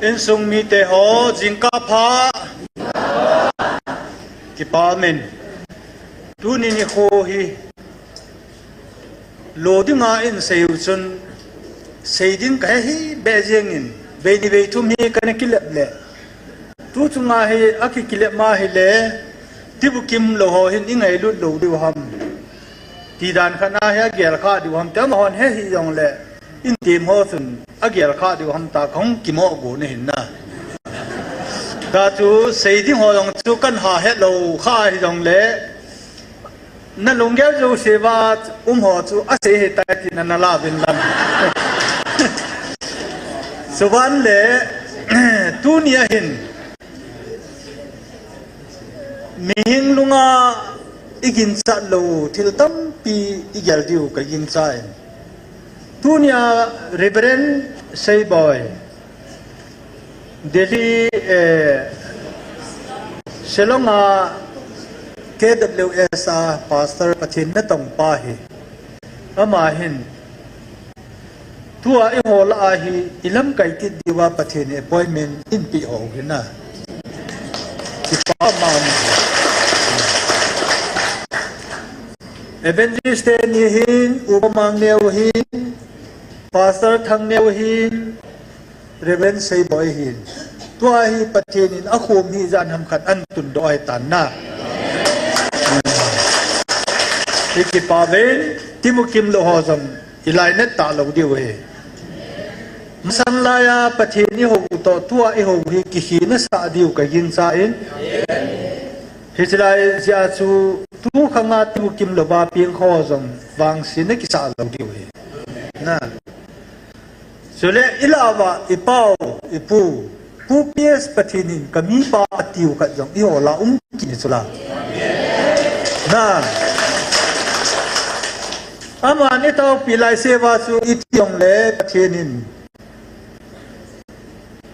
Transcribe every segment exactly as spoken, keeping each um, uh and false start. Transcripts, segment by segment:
Insung mite ho, jingkah pha. Kipa amen. Tuni nikho hi lo dinga insei u chun, sei ding kahe hi beh jengin, vei ni vei thum hi kana kilep le. Tu chunga hi akikilep ma hile, tibukim lou ho hin ingailut lou diu ham. Tidan khat na hi agel kha diu ham, ti amahon he hih jongle, in team ho chun agel kha diu ham ta kahung kimoh go na hin na. Tachu sei ding ho jong chu kana het lou kha hi jongle, na lunggel jouse va um ho chu asei hitai tin ana la uvin lang. Chuban le, tuni ahin, mihing lunga iginchat lou thil tampi igel diu kagingchan. Tunia Reverend Seiboi, Delhi, eh, Shillong a K W S a Pastor Pathen natong pa hi. Ama hin, tua eiho lah a hi ilamkai kit diuva Pathen in appointment eipeh ho hi na. Kipa mama. Evangelist teni hin, Upa Mangneo hin, Pastor Thangneo hin, Reverend Seiboi hin. Tua hi Pathen in akhom hi jan ham khat ahin tundoh ahitan na. Hi kipa uvin, tibukim lou ho jong ilainat talou diu ahi. Masang laiya Pathen ihou toh tua ihou hi kikhehna sah diu kagingchan. Hiche lai jeh a chu tu khanga tibukim louva peng ho jong vangsetna kisah lou diu ahi. Na. Chule ilah uva, ipau, ipu, Pu P S Pathen in kamipa atiu khat jong eiho lah a um kit in chula. Na. Aman itaopi lai seva chu iti jongle Pathen in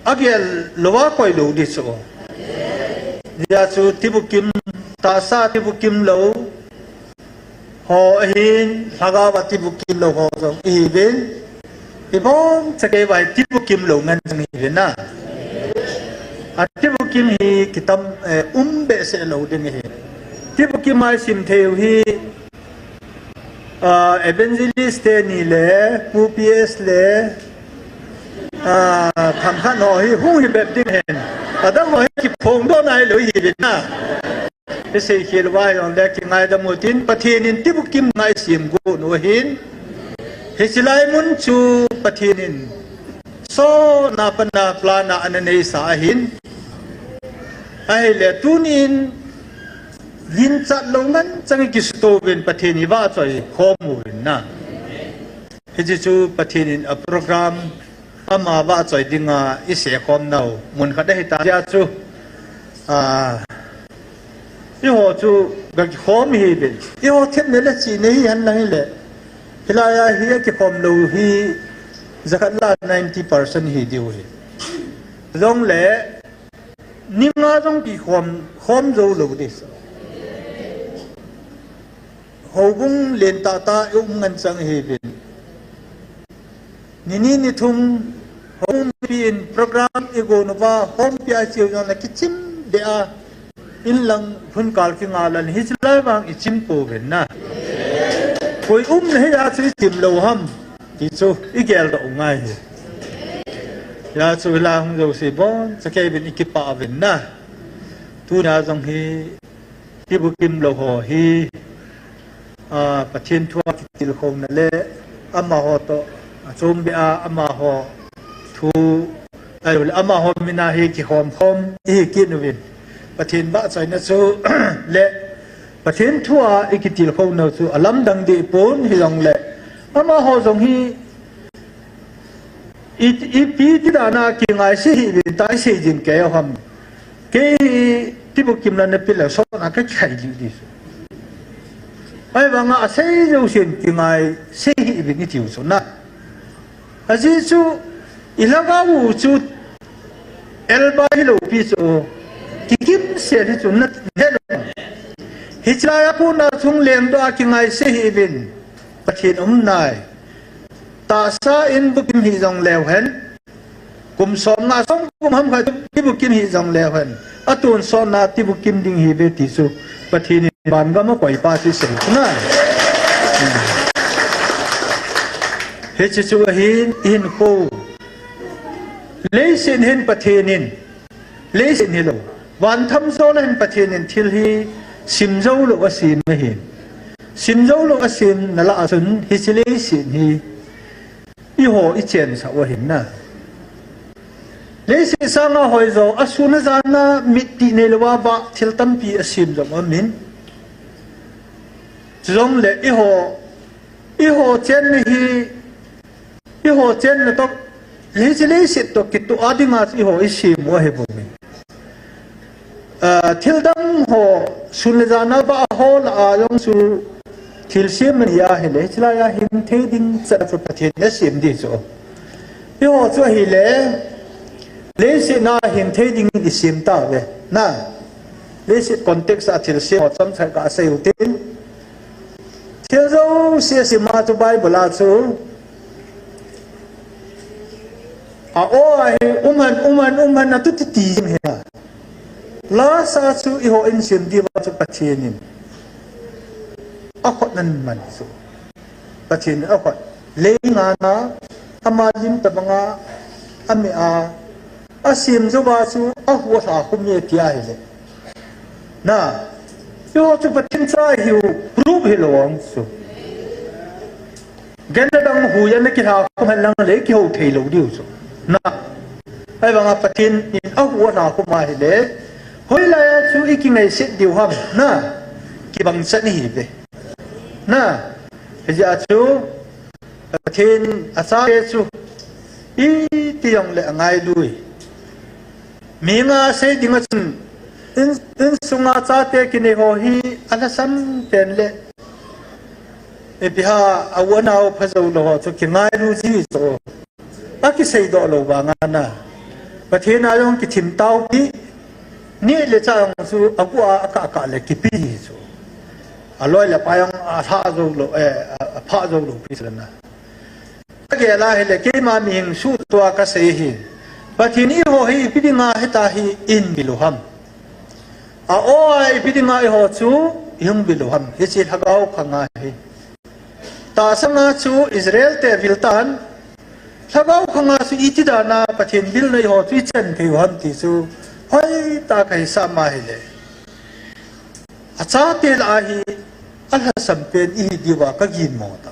agel louva koi lou ding chu. Hijeh a chu tibukim, tahsa tibukim lou ho ahin, lhagao a tibukim lou ho jong ihiuvin. Ibonchauva hi tibukim lou ngen jong ihiuvin na. Atibukim hi kitam, eh, um behseh lou ding ahi. Tibukim a isim thei u hi, ah, evangelist teni le, Pu P S le, ah, themkhat ho hi hung hi bep ding ahin. Adang ho hi kiphongdoh nailou ihiuvin na. Isei khel uva jongle kingaidam utin, Pathen in tibukim ngai sem got u ahin. Hiche lai mun chu Pathen in sona pat a plan a ana neisah ahin. Ahile tunin ginchat lou ngen chang ikisuto uvin Pathen ivahchoi khom uvin na. Hiche chu Pathen in aprogram ama vahchoi dinga isei khom nau mun khat ahitan. Hijeh a chu, ah, eiho chu gakikhom ihiuvin. Eiho themna le chihna hi henlang hile, hilai a hi akikhom lou hi jakhat lah a ninety percent hi diu ahi. Jongle, ni nga jong kikhom, khom jou lou ding. Houbung lentah tah a um ngen chang ihiuvin. Ni ni ni thum, houbung mipin program igon uva, houpi a icheu jongle kichim deh a, inlang hun kal kinga lou in, hiche lai vang ichim pouvin na. Koi umna hia chu ichim lou ham, ti chu igeldoh u ngai ahi. Hijeh a chu hilai hung jouse bonchauva ikipa uvin na. Tunia jong hi, tibukim lou ho hi, ah, Pathen thu a kitilkhouna le, amaho toh, achom beh a, amaho thu, ahilou le, amaho min a hi kikhom khom ihi kit uvin. Pathen vahchoina chu le, Pathen thu a ikitilkhouna chu alamdang deh pon hijongle, amaho jong hi, I, ipi ti dan a kingaisih hih uvin tia isei jing kei u ham. Kei hi tibukim lana pil a sot a kakikhai lih ding. Ahivanga asei jousen kingaisih hih uvin itiu chu na. Ajeh chu ilhagao u chu elba hilou pi chu kikimsel hi chu nahet lou. Hiche lai a kona chung lengdoh a kingaisih hih uvin. Pathen um nai. Tahsa in bukim hih jong leu hen. Kum som nga som kum ham khat tibukim hi jong le hen, atonsot na tibukim ding hi ve ti chu Pathen in van gam a koi pa chu sei na. Hiche chu ahin, ihin ko. Leiset hin Pathen in, leiset hilou, van tham jo le hin Pathen in thil hi sim jou lou asem ahin. Sim jou lou asem na lah a chun hiche leiset hi eiho i chensah u ahin na. Leiset sanga hoijo, asun ajan a mit ti neilou a vah thil tampi asem jong amin. Chujongle eiho, eiho chenna hi, eiho chenna toh, hiche leiset toh kitoh a dinga eiho i sem u ahi bou. Ah, thil dang ho, sun le jan a vah ho lah a jong chu thil sem ahi a hile, hiche lai a hin thei ding cha chu Pathen in asem ding chu. Eiho chu ahile, leiset na hin thei ding in i sem tauve. Na, leiset context a thil sem ho chomcha ka sei u tin. Thil jouse sim a chu Bible a chu, a o a hi um hen, um hen, um hen atu titi jing hi a. Last a chu eiho in sim diuva chu Pathen in akhut nan man chu. Pathen in akhut. Lei nga na, ama lim tabang a, ami a, asem jouva chu ahu alha khum e ti ahile. Na, eiho chu Pathen cha ihiu proof hilou ang chu. Gel le dang hu a na kilha khum hen lang le kihou thei lou diu chu. Na, ahivanga Pathen in ahu alha khum ahile, hoilai a chu i kingaiset diu ham, na, kibang chan ihi ve. Na, hijeh a chu, Pathen achate chu, iti jong le angailu e. Mi nga sei ding a chun, in, insunga chate kinei ho hi alhasam pen le. Ipi ham, a u a nao pha jou lou ho chu kingailu ji chu. Akisei doh lou vang a na. Pathen a jong kithim taupi. Neh le chah jong chu agu a akah kah le kipe ji chu. Aloi le apai jong alha jou lou, eh, a, apha jou lou pi chu na. Ka gel a hile keima mihing suhtoh a ka sei hi. Pathen in eiho hi ipi dinga hitia hi eihin vil u ham. A o a ipi dinga eiho chu eihung vil u ham. Hiche lhagao khang a hi. Tahsang a chu Israel te vil tan. Lhagao khang a chu iti dan a Pathen vilna eiho chu ichan thei u ham ti chu. Hoitah a ka hisap ma hile. Achate lah a hi alhasam pen ihi diuva ka ginmo ta.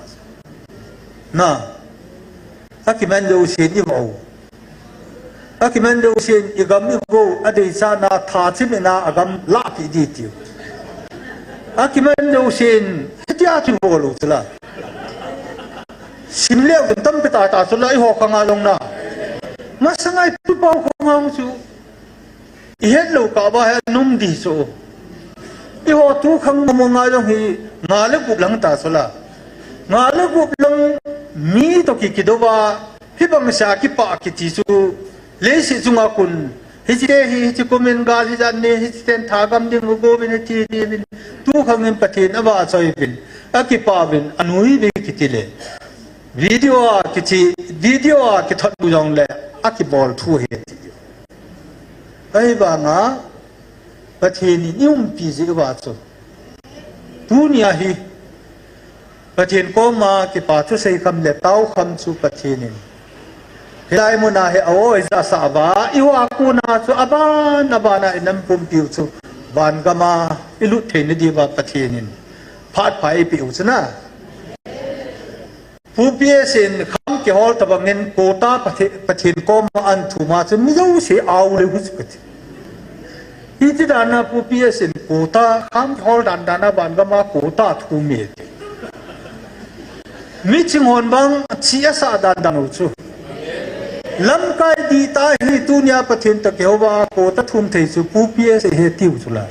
Na, akiman jousen i vah u. Akiman jousen i gam i go, adeichatna tha chimna a gam lahpeh ding tiu. Akiman jousen hitia chu bol u chula. Sim leu tampi tah tah chula eiho khang a jong na. Masanga i pu pau khang a chu. I het lou kah uva hi anom ding chu. Eiho tu khang mong a jong hi nga le gup lang ta chula. Nga le gup lang mi toh ki kidou va, hibang sa kipah kiti chu. Leiset chunga kon. Hiche hi, hiche kumin gal hi jan ni, hiche ten thagam ding u go vin, hiche hi vin. Tu khang in Pathen avahchoi vin. Akipah vin, anui vin kiti le. Video a kiche, video a kithot u jong le, akibol thu ahi ti. Ahivanga, Pathen in i umpi jeh uva chu. Tunia hi, Pathen koma kipa thusei kham le tao kham chu Pathen in. Hilai muna hi a o ijat sah uva, i hoa kona chu aban, aban a i nam pumpi u chu. Van gam a, i lut theina diuva Pathen in. Phat pha eipeh u chu na. Pu P S in kham kihol tabang in quota Pathe-, Pathen koma ahin thum a chu mi jouse ao leu hi chu kati. Hiti dan a Pu P S in quota kham kihol dan dan a van gam a quota thum e ti. Miching hon bang chi asah dan dan u chu. Lamkai dihtah hi tunia Pathen toh kihou va quota thum thei chu Pu P S ahi tiu chu la.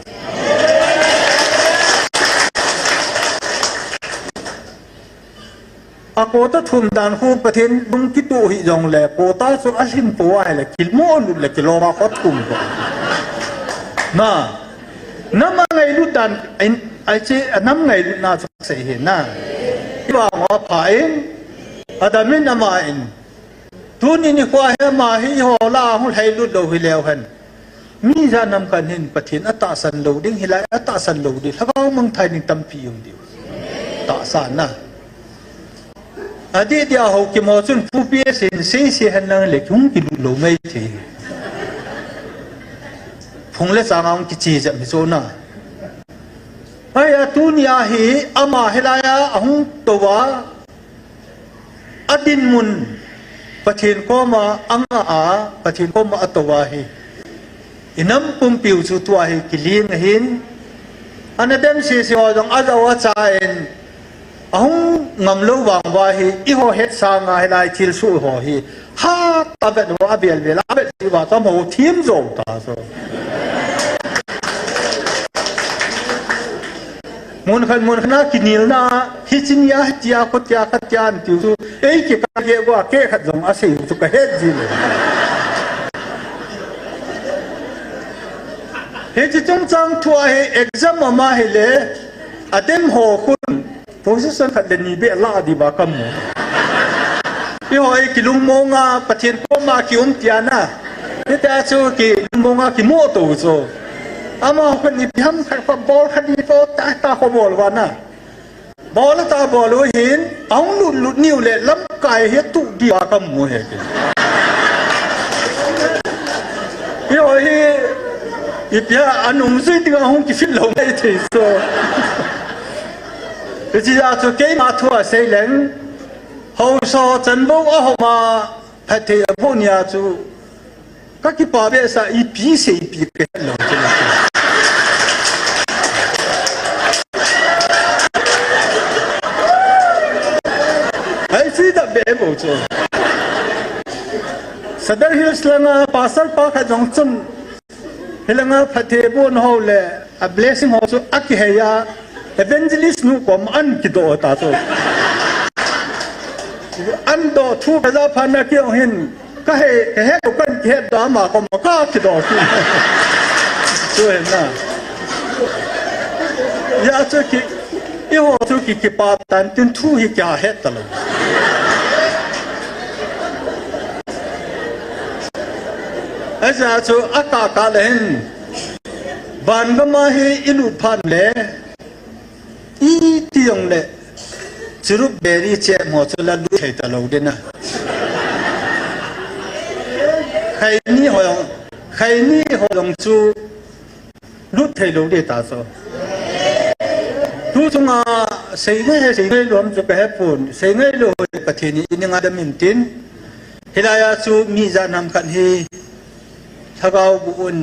A quota thum dan khu Pathen lung kituh hih jongle, quota chu alhim pou ahile, kimo lut le kilom a kho thum pou. Na, nam a ngailut dan, in, ai chi, a nam ngailutna chu sei hi na. Iva ngo pha in, Adam in ama in, Tuni nikho hi ama hi eiho lah a hung lhailut lou hileu hen. Mi jat ham khat hin Pathen atahsan lou ding, hilai atahsan lou ding, lhagao mangthai ding tampi um diu. Tahsan na. Adeh dia ho kimo chun pu pi sin sei sei hen lang le hung kilut lou mai thei. Phung le chang a hung kichi jep hi chu na. Ahia tunia hi ama hilai a ahung tou a, adinmun Pathen koma anga a, Pathen koma atou a hi. Inam pumpiu chu tua hi kiling ahin. Ana dem sese ho jong ajao acha in. Ahung ngam lou vang uva hi, eiho het sanga hilai thilsoh ho hi. Hat a vet uva, avel vel a vet uva, tam ho thim jou ta so. Mun khat, mun khat na kinelna, hiche nia, hitia, khutia, khatia, an tiu chu. Ei, kikah geh uva, keh khat jong asei u chu kahet ji le. Hiche chungchang thua hi exam ama hile, adem ho khun, position khat le ni beh lah diuva kamu. Eiho hi kilungmonga, Pathen koma kium tia na. Hitia chu kilungmonga kimoh tou chu. Amaho khun ipi ham khat khat bol khat ni to ta ta kho bol uva na. Bol ta bol u hin, ahung lut lut niu le lamkai hi tuh diuva kamu hi. Eiho hi, ipi ham anung jui dinga hung kifit lou mai thei so. Hiche jeh a chu keima thu asei leng, haosa chanbou ahoma phatthei aboh nia chu, kakipa behseh a ipi sei ipi kahet lou chu. Ai, sui da be bou chu. Sadar Hills langa pastor pa khat jong chun, hilanga phatthei aboh ho le, a blessing ho chu akihei a, evangelist nu kom an kidoh ta chu. An doh thu kaja phat na kei jong hin, kahe, kahe ko kan kihe doh ama kom kakidoh chu. Chu hin na. Hijeh chun ki, eiho chu ki, kipa tan tin thu hi kihet talou. Hijeh chun akah kah le hin, vangam a hi ilut phat le, iti jong le, cherub berry che mo chu la lut thei talou ding na. Khaini ho jong, khaini ho jong chu lut thei lou ding ta chu. Tu chunga sei ngai, sei ngai lou ham chu kahe pon, sei ngai lou Pathen in eidinga dam in tin. Hilai a chu mi jat ham khat hi lhagao bu un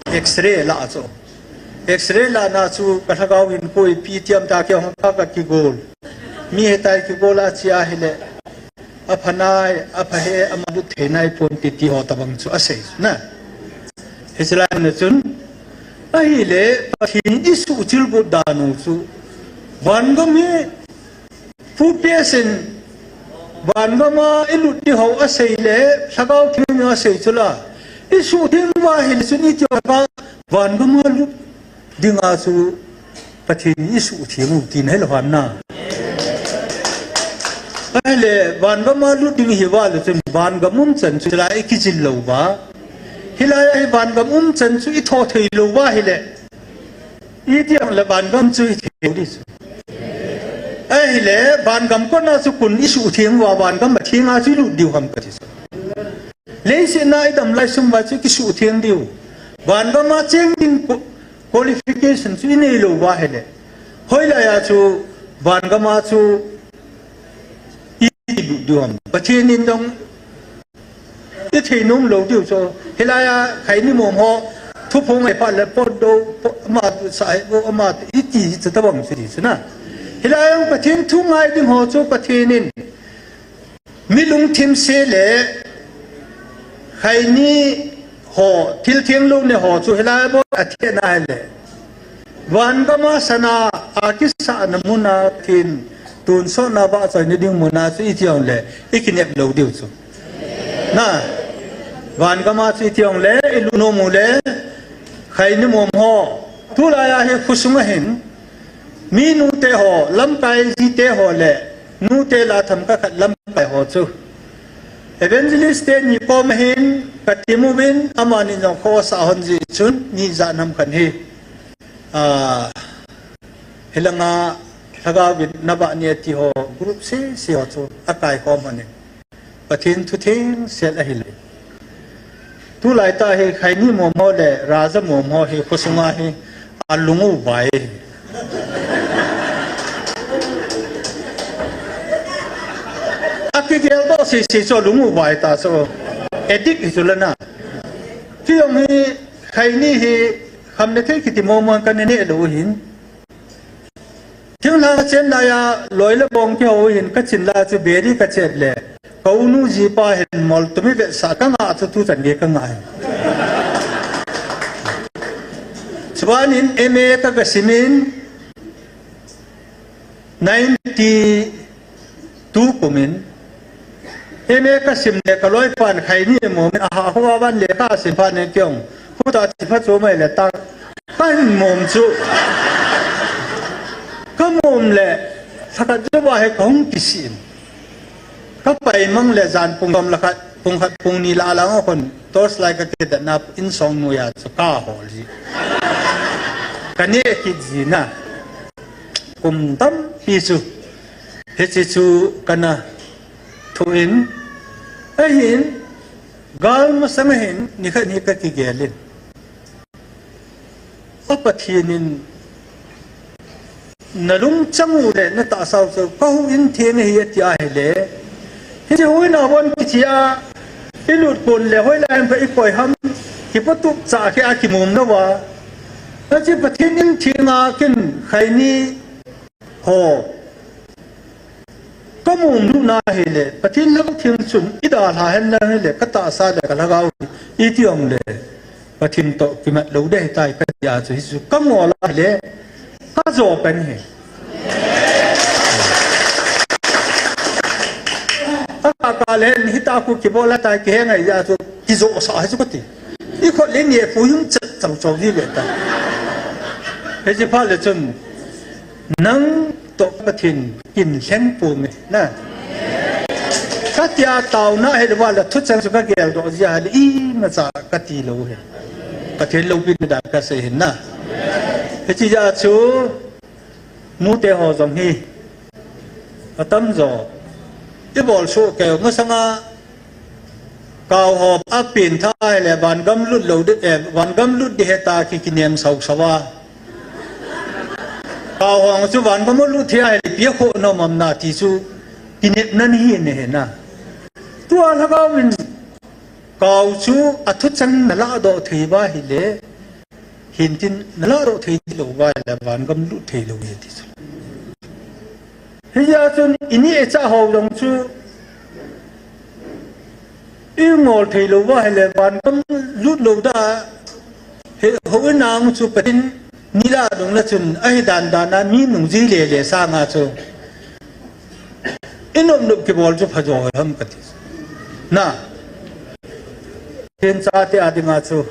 X-ray la chu. X-ray la na chu ka lhagao hin koi pi tiam ta kei hong ka ka kigol. Mi hitia kigol a chia hile. Apha nai, apha e, ama lut thei nai pon ti ti ho tabang chu asei na. Hiche lai na chun, ahile, Pathen isuhtheng got dan u chu, vangam hi, pu pi sin, vangam a ilut ding ho asei le, lhagao theng in asei chu la, isuhtheng uva hile chun iti ho ka, vangam a lut dinga chu Pathen in isuhtheng u tina hilou ham na. Ahile, vangam a lut ding hi uva le chun vangam umchan chu la ikijil lou uva. Hilai a hi vangam umchan chu itho thei lou uva hile. Iti ham le vangam chu ithei ding chu. Ahile, vangam kona chu kon isuhtheng uva, vangam a thenga chu ilut diu ham kati chu. Leiset a idam lai sung uva chu kisuhtheng diu. Vangam a cheng ding ko-, qualification chu inei lou uva hile. Hoilai a chu vangam a chu ilut diu ham. Pathen in jong ithei nom lou diu chu. Hilai a khaini mom ho thuphong ngai phat le pot do, pot, ama tu sa he, ama tu iti chu tabang chu ti chu na. Hilai a Pathen thu ngai ding ho chu Pathen in Mi lungthim se le khaini ho, thil theng lou ne ho chu hilai a bon a thena hile. Vangam a sana a kisahna mun a thin tonsotna vahchoina ding mun a chu iti jongle, ikinep lou diu chu. Na, vangam a chu iti jongle, ilut nom u le, khaini mom ho. Tulai a hi khosung a hin, Mi nute ho, lamkai jite ho le, nute lah a themkhat khat lamkai ho chu. Evangelist teni koma hin kati uvin, amani jong khosa hon jeh chun, ni ja nam khan hi. Ah, hilanga lhagao vin naba ni ati ho group sese ho chu akai khom hon in. Pathen thu thengsel ahile. Tulai tah hi khaini mom ho le raja mom ho hi khosunga hi alung uvai. Akigel doh sese chu alung uvai ta chu. Addict hi chu lana. Kei jong hi khaini hi khamna thei kiti mom mong kana ne lou hin. Thinglhang a chen lai a, loi le bong kihou hin ka chin lai chu beri ka chet le. Ka unu jipa hin mol tumi vetsah ka ngah chu tuchan gei ka ngah hi. Chubanin M A ka, ka simin ninety two kumin. M A ka sim le ka loipan khaini momin aha hoa van le ka sim phat ne kiong. Khuta chi pha chu mai le ta. Ka hin mom chu. Ka mom le, lhakhat jou a hi ka hung kisim. Ka pai mang le jan pung som le khat, pung khat, pung ni lah lang a kon torch light ka kidat na insung noiya chu ka hol ji. Ka ne kit ji na. Kum tampi chu. Hiche chu kana thu in. Ahin, gal masang ahin, nikhat hi ka kigel in. A Pathen in na lungchang u le na tahsa u chu ka huhhing theng ahi ati ahile. Hiche huhhing a von kichia i lut kon le hoilai ham kha i koi ham, kipotup cha khe a kimom lou a. Hiche Pathen in theng a kin khaini ho. Ka mom lutna hile, Pathen lhagao theng chun i dalha hen lang hile, ka tahsa le ka lhagao hi, iti ong le, Pathen toh kimat lou ding ahitai ka tia chu, hichu ka ngol a hile, ka jo pen hi. Ka ka ka le, hita khu kibol a tai kihe ngai a chu, kijo sa hi chu ka ti. I khut le ni pu yung chat chau chau hi ve ta. Hiche phat le chun, Nang toh Pathen kin lheng pum e, na. Ka tia taona hi le va le thucheng chu ka gel doh jia le imacha ka ti lou hi. Pathen loupina dan ka sei hin na. Hiche jeh a chu nute ho jong hi. Atam jo. I bol soh keu masanga Kau ho a peng tha le vangam lut lou ding, eh, vangam lut ding heta ki kinem sau sau a. Kau ho chu vangam lut thei a le pia kho nom am na ti chu kinepna ni hi ne he na. Tua lhagao in kau chu a thucheng na ladoh thei uva hile, hintin na ladoh thei lou uva le vangam lut thei lou e ti chu. Hijeh chun i neh i chah ho jong chu i ngol thei lou uva hile vangam lut lou da hi ho i nang chu Pathen ni la dong la chun ahi dan dan a mi nung ji le le sanga chu i nop nop kibol chu pha jo ham ka ti. Na. Pathen chate a dinga chu.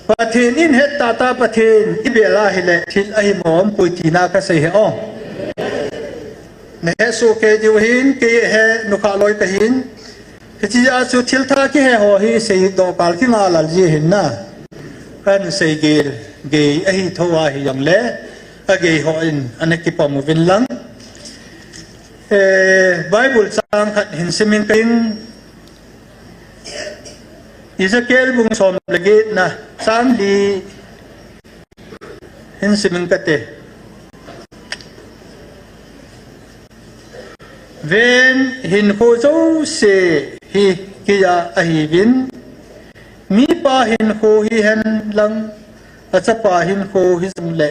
Pathen in het tata Pathen i bel a hile thil ahi mong pui tina ka sei he o. Na he soh kei diu hin, kei he nukha loi ka hin. Hiche a chu thil thah kihe ho hi seidoh kal kinga lal ji hin na. Kan sei gel, gei ahi tho ahi jong le, a gei ho in, ana kipom uvin lang. Eh, Bible chang khat hin simin ka in, Ezekiel bung som le get na, chang li hin simin kate. Ven hinkho jouse hi keiya ahiuvin, mipa hinkho hihen lang, achapa hinkho hijong le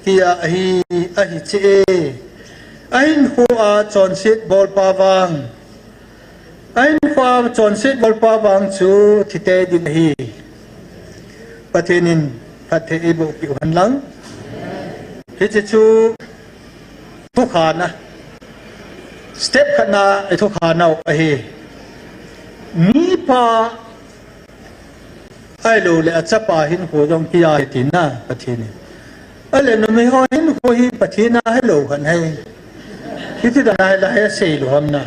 keiya ahi, ahi cheh e. Ahinkho a chonset bolpa vang, Ahinkho a chonset bolpa vang chu thite ding ahi. Pathen in phatthei eiboh peh u hen lang. Hiche chu thukhana, step khatna i thukhana u ahi. Mipa Ahilou le achapa hinkho jong keiya ahi tina Pathen in. Ahile numei ho hinkho hi Pathen a hilou khan hai. Hiti dan a hilai a seilou ham na.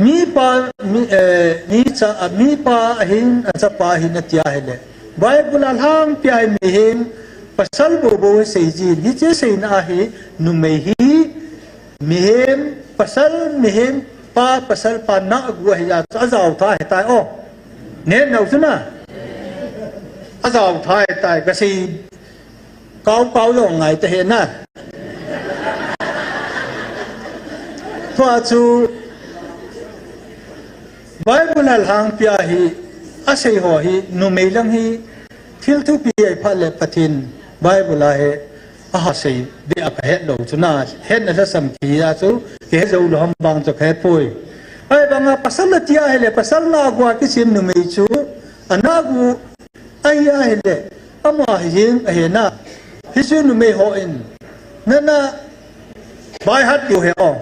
Mipa, mi, eh, mi cha, a, mipa ahin, a chapa ahin atia ahile. Bible a lhangpia hi mihem, pasal bou bou hi seijin. Hiche seina ahi, numei hi, mihem, pasal, mihem, pa, pasal, pa, nahgu ahi a, ajao tha ahitai o. Nen nau chu na. Ajao tha ahitai, kasei Kau, kau jong ngai ta he na. Tua chu Bible a lhangpia hi, asei ho hi, numei lang hi, thil thupi ahi phat le Pathen Bible a hi, aha sei, be a kahet lou chu na, hetna lhasam kihi a chu, kihe jou lou ham bang chu kahet poi. Ahivanga pasal atia ahile, pasal nahgu a kisem numei chu, anahgu Ahi ahile, ama hi jeng ahi na. Hichu numei hon, nana, baihat diu ahi o.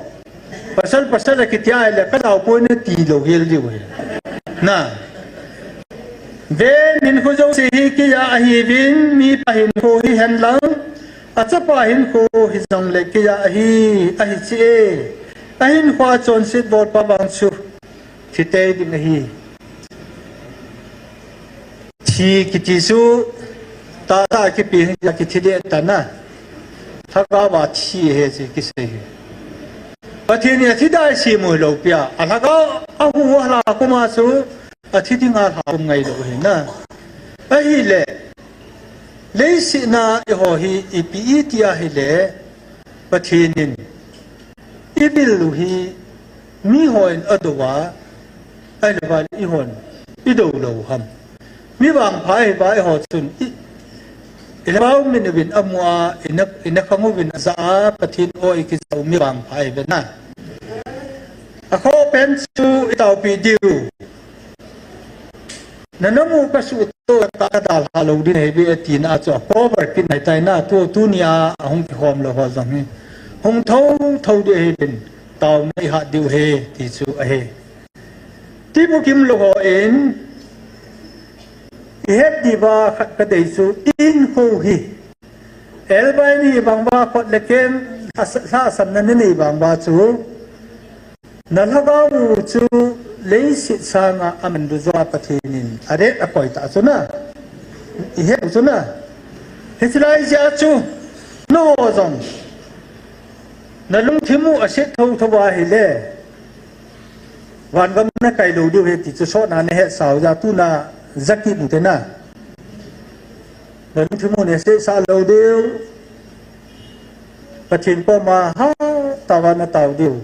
Pasal, pasal akitia ahile, kajao poi nati lou hel diu ahi. Na. Ve min khu jouse hi kija ahiuvin, mipa hinkho hihen lang, achapa hinkho hijong le kija ahi, ahi cheh. Ahinkho a chonset bolpa vang chu, thi tei ding ahi. Thi kiti chu, tata kipe hi, akithi deh tan a. Lhagao a thi ahi chu kisei hi. Pathen in athi dai seimu lou pia. Alhagao, ahu alha kum a chu, athi dinga lha kum ngai lou ahi na. Ahile, leiset a eiho hi, ipi iti ahile, Pathen in, ibil u hi, mihon adou a, ahilou vale eihon, idou lou ham. Mi vangpha ahi va eiho chun, i, ilhagao min uvin amu a, ina, ina khang uvin aja a, Pathen o ikijao mi vangpha ahi ve na. Akhoh pen chu itaopi diu. Nana mu kasuh to ta kadalha lou ding ahi ve atina chu a cover kit nai tai na tu, tunia ahung kikhom lou ho jong hi. Hung thotho ding ahi tin taona ihat diu ahi ti chu ahi. Tibukim lou hon, ihet diuva khat kadei chu in ho hi. Elbai ni bang uva khut le keng lhas-, lhahsamna nanei bang uva chu. Na lhagao u chu leiset sanga aman dujo a Pathen in adet akoi ta chu na. Ihet u chu na. Hiche lai jeh a chu. Nangho jong. Na lungthim u aset thotho ahile. Vangam nakai lou diu ahi ti chu sotna nahet sau ja tuna jakit u te na. Na lungthim u nasetsah lou diu. Pathen koma hatah a natao diu.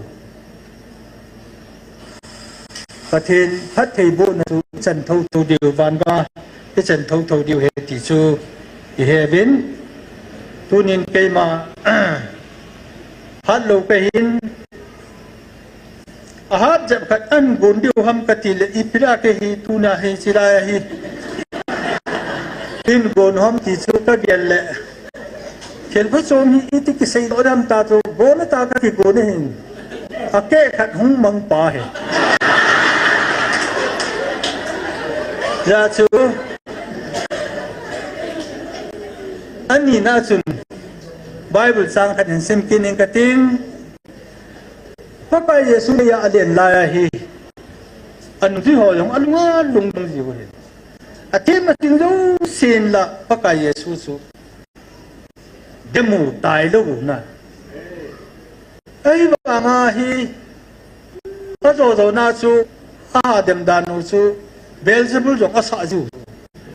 Pathen phattheibohna chu ichan thotho diu, vangam ichan thotho diu ahi ti chu iheuvin. Tunin keima phat lou kahin, ahat jep khat ahin gon diu ham kati le, ipi dia kei hi tuna hi chilai ahi. Hin gon ham ti chu kagel le. Thil pha chom hi iti kisei doh dam ta chu, gon ta kakigon ahin. Akeh khat hung mang pa hi. Hijeh chun, ani na chun, Bible chang khat hin sim kit ing kating. Pakai Jesu leiya alen laiya hi. Anungjui ho jong alunga lungdong jiu ahi. Athem athem jousen la Pakai Jesu chu. Demu tailou na. Ahivanga hi. Ajo jo na chu. Adem dan u chu. Beelzebul jong asah jiu.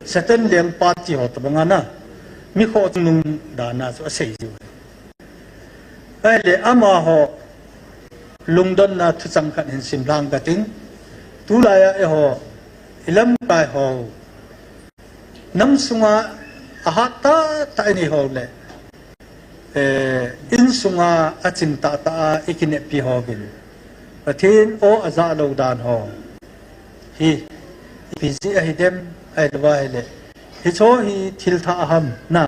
Satan lengpa ti ho tabang a na. Mi khoh chungnung dan a chu asei jiu. Ahile amaho lungdonna thuchang khat hin sim lang kating. Tulaiya eiho, ilamkai ho. Nam sunga ahat tahtah inei ho le. Eh, insunga aching tahtah a ikinepi hovin. Pathen o ajah lou dan ho. Hi, ipi jeh ahi dem, ahilou ahile. Hicho hi thil thah ham, na.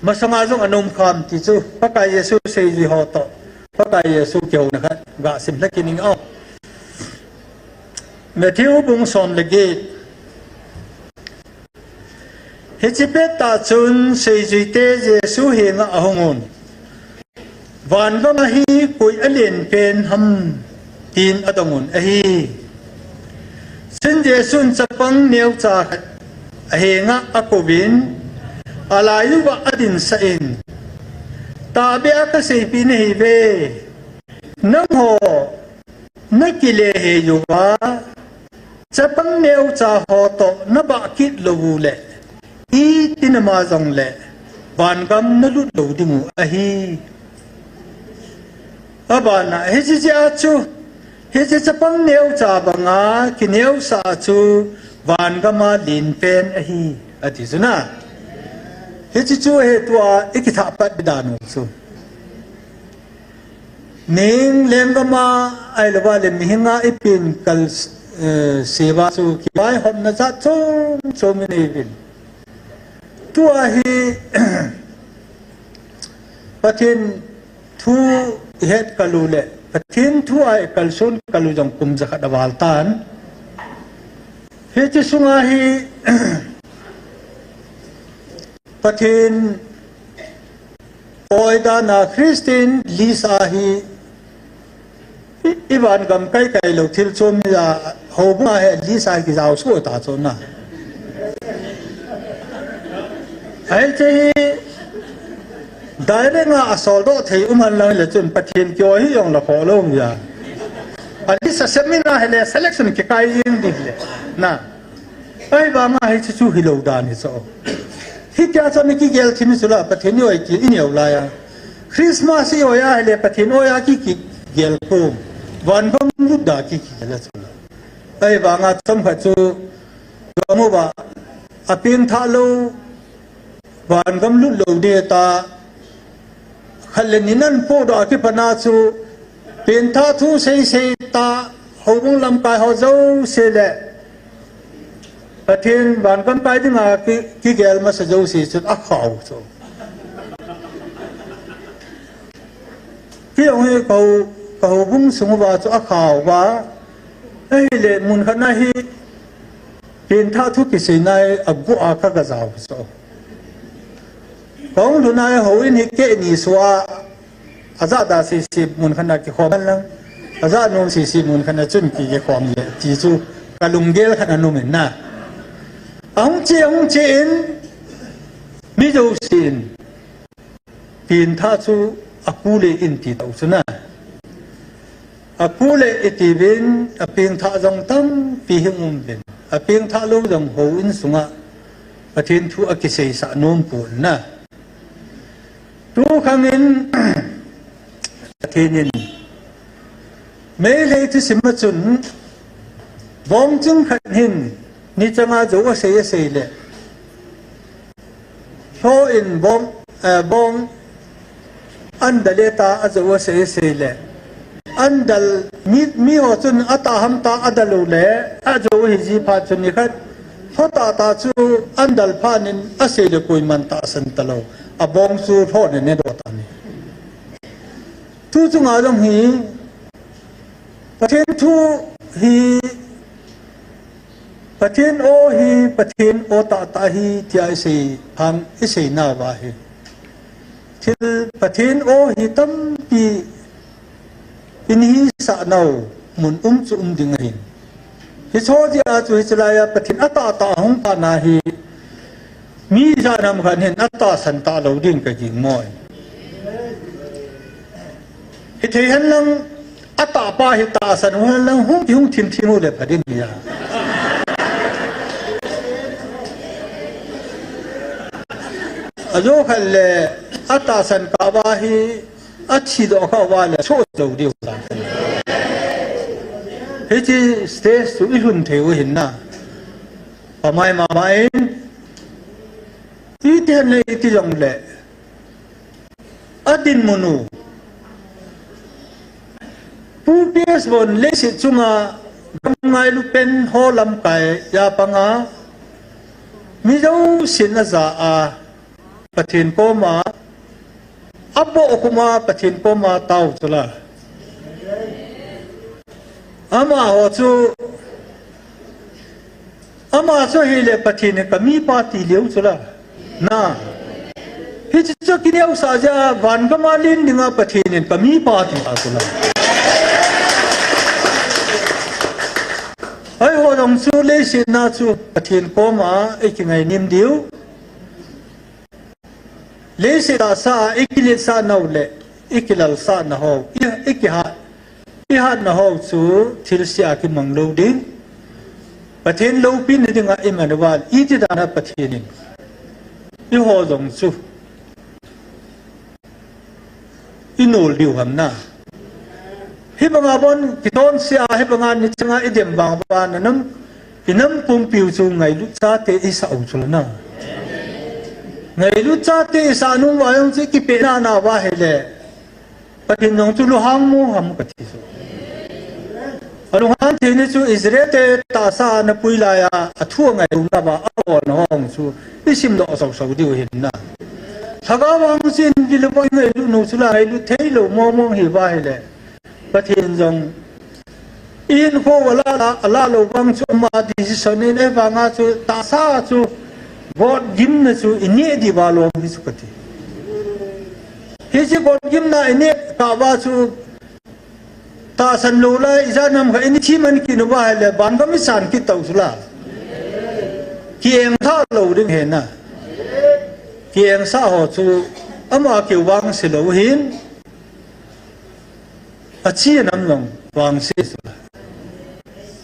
Masanga jong anom kham ti chu, Pakai Jesu seijui ho toh. Pakai Jesu kihouna khat, gasim lheh kit ning o. Matthew bung som le get. Hiche pettah chun seijuite Jesu henga ahung un. Vangam a hi koi alen pen ham. tin adong un ahi. Chuin Jesun chapang neocha khat ahenga akouvin, alai uva adinsah in, tahbeh a kaseipeh nahiuve, nangho nakile hei uva, chapang neocha ho toh nabah kit lou uleh, itin ama jongleh vangam nalut lou dingu ahi. Abana, hiche jeh a chu, hiche chapang neocha banga kineosah chu vangam a lenpen ahi, ati chu na. Hiche chu hitia ikithah pat ding dan u chu. Ning lenggam a, ahilouva le mihinga ipen kal, eh, seuva chu kivaihopna jat chom chom inei uvin. Tua hi, Pathen thu ihet kal uleh, Pathen thu a ikalson kal u jong kum jakhat aval tan. Hiche sunga hi, Pathen oidana Christian list a hi, i, i vangam kai kai lou thil chom hi a, houbung a hi list a hi kijao soh ta chu na. Ahi chu hi, direct a asoldoh thei um henlang le chun Pathen kioi hi jong la kho lou hi a. A list a sem in ahile selection kikai jeng ding le. Na. Ahivanga hiche chu hilou dan hi chu. Hitia chu mi kigel thim chu la, Pathen i oi ti i neo lai a. Christmas i oi a hile Pathen oi a ki, kigel khom. Vangam lut da ki, kigel a chu la. Ahivanga chomkhat chu, jong uva, apengthah lou, vangam lut lou ding ta, khat le ni nan podoh a kipat na chu, pengthah thu sei sei ta, houbung lamkai ho jouse le, Pathen vangam kai dinga ki, kigel masa jouse chun akhao chu. Kei jong hi ka hou, ka houbung sung uva chu akhao uva. Ahile mun khat na hi, pengthah thu kiseina hi agu a ka, ka jao chu. Kahung lhun a hi houin hi keh ni sua, ajah da sese mun khat na kikhom lang, ajah nom sese mun khat na chun ki, kikhom le, ti chu kalunggel khat ana um in na. Ahung che, ahung che in, mi jousen pengthah chu apu le in ti tau chu na. Apu le iti uvin, apengthah jong tampi hung um uvin. Apengthah lou jong houin sunga Pathen thu akiseisah nom pon na. Tukhang in, Pathen in, Meitei thusim a chun, bongching khat hin, nichang a jou asei asei le. Lhoh in bong, eh, bong, an dal e ta ajou asei asei le. An dal, mi, mi ho chun atah ham ta adal u le, ajou hi ji phat chun nikhat. Lhoh tah tah chu an dal phat in asei le koiman tahsan talou. Abong chu lhoh in anedoh tan ahi. Tu chunga jong hi, Pathen thu hi, Pathen o hi, Pathen o tah tah hi, tia isei, phang isei nauva hi. Thil Pathen o hi tampi in hisah nau mun um chu um ding ahin. Hiche ho jeh a chu hiche lai a Pathen atah tah hung phat na hi mi ijat ham khat hin atahsan talou ding ka ging moi. Hithei henlang atahpa hi tahsan u henlang hung, hung thim thim u le pha ding ahi. Ajou khat le atahsan kah uva hi Athi doh kha uva le, soh jou diu. Hiche stage chu i lhun thei u hin na. Pamai mama in. Iti hen le iti jong le. Adinmun u. Pu P S Von leiset chunga gam ngailu pen ho lamkai a panga. Mi jousen aja a. Pathen koma, aboh koma Pathen koma tao chula. Amaho chu, ama chu hile Pathen in ka mipa ti leu chula. Na. Hiche chu kineosah jeh a van gam a len dinga Pathen in ka mipa ti ta chula. Eiho jong chu leiset na chu Pathen koma ikingai nim diu. Leiset a sa a ikiletsah nau le ikilalsah nau, i, ikihat, ihat nau chu thilse a kimang lou ding. Pathen loupina dinga Emmanuel, iti dan a Pathen in eiho jong chu inol diu ham na. Hibanga bon kiton sia, hibanga nichanga idem vang vang na nam, inam pumpiu chu ngailut chate isah u chu na. Ngailut chate isah nung uva jong chu kipehna na uva ahile, Pathen jong chu lunghang mo ham kati chu. Alunghang theina chu Israel te tahsa ana pui laiya, athu angailutna uva abolna ho chu isim doh sau sau diu ahin na. Lhagao vang chu invi le vo ingailut nau chu la ngailut thei lou mong mong hi uva ahile, Pathen jong ihinkho uva la la, ala lou vang chu ama decision in, ahivanga chu tahsa chu gotgimna chu ineh diu va lom hi chu kati. Hiche gotgimna ineh kah uva chu tahsan lou lai, ijat ham khat in ithi man kit uva ahile, vangam ichan kit tau chu la. Kiengthah lou ding ahi na. Kiengthah ho chu ama keu vangse lou ahin, achi anam jong vangse chu la.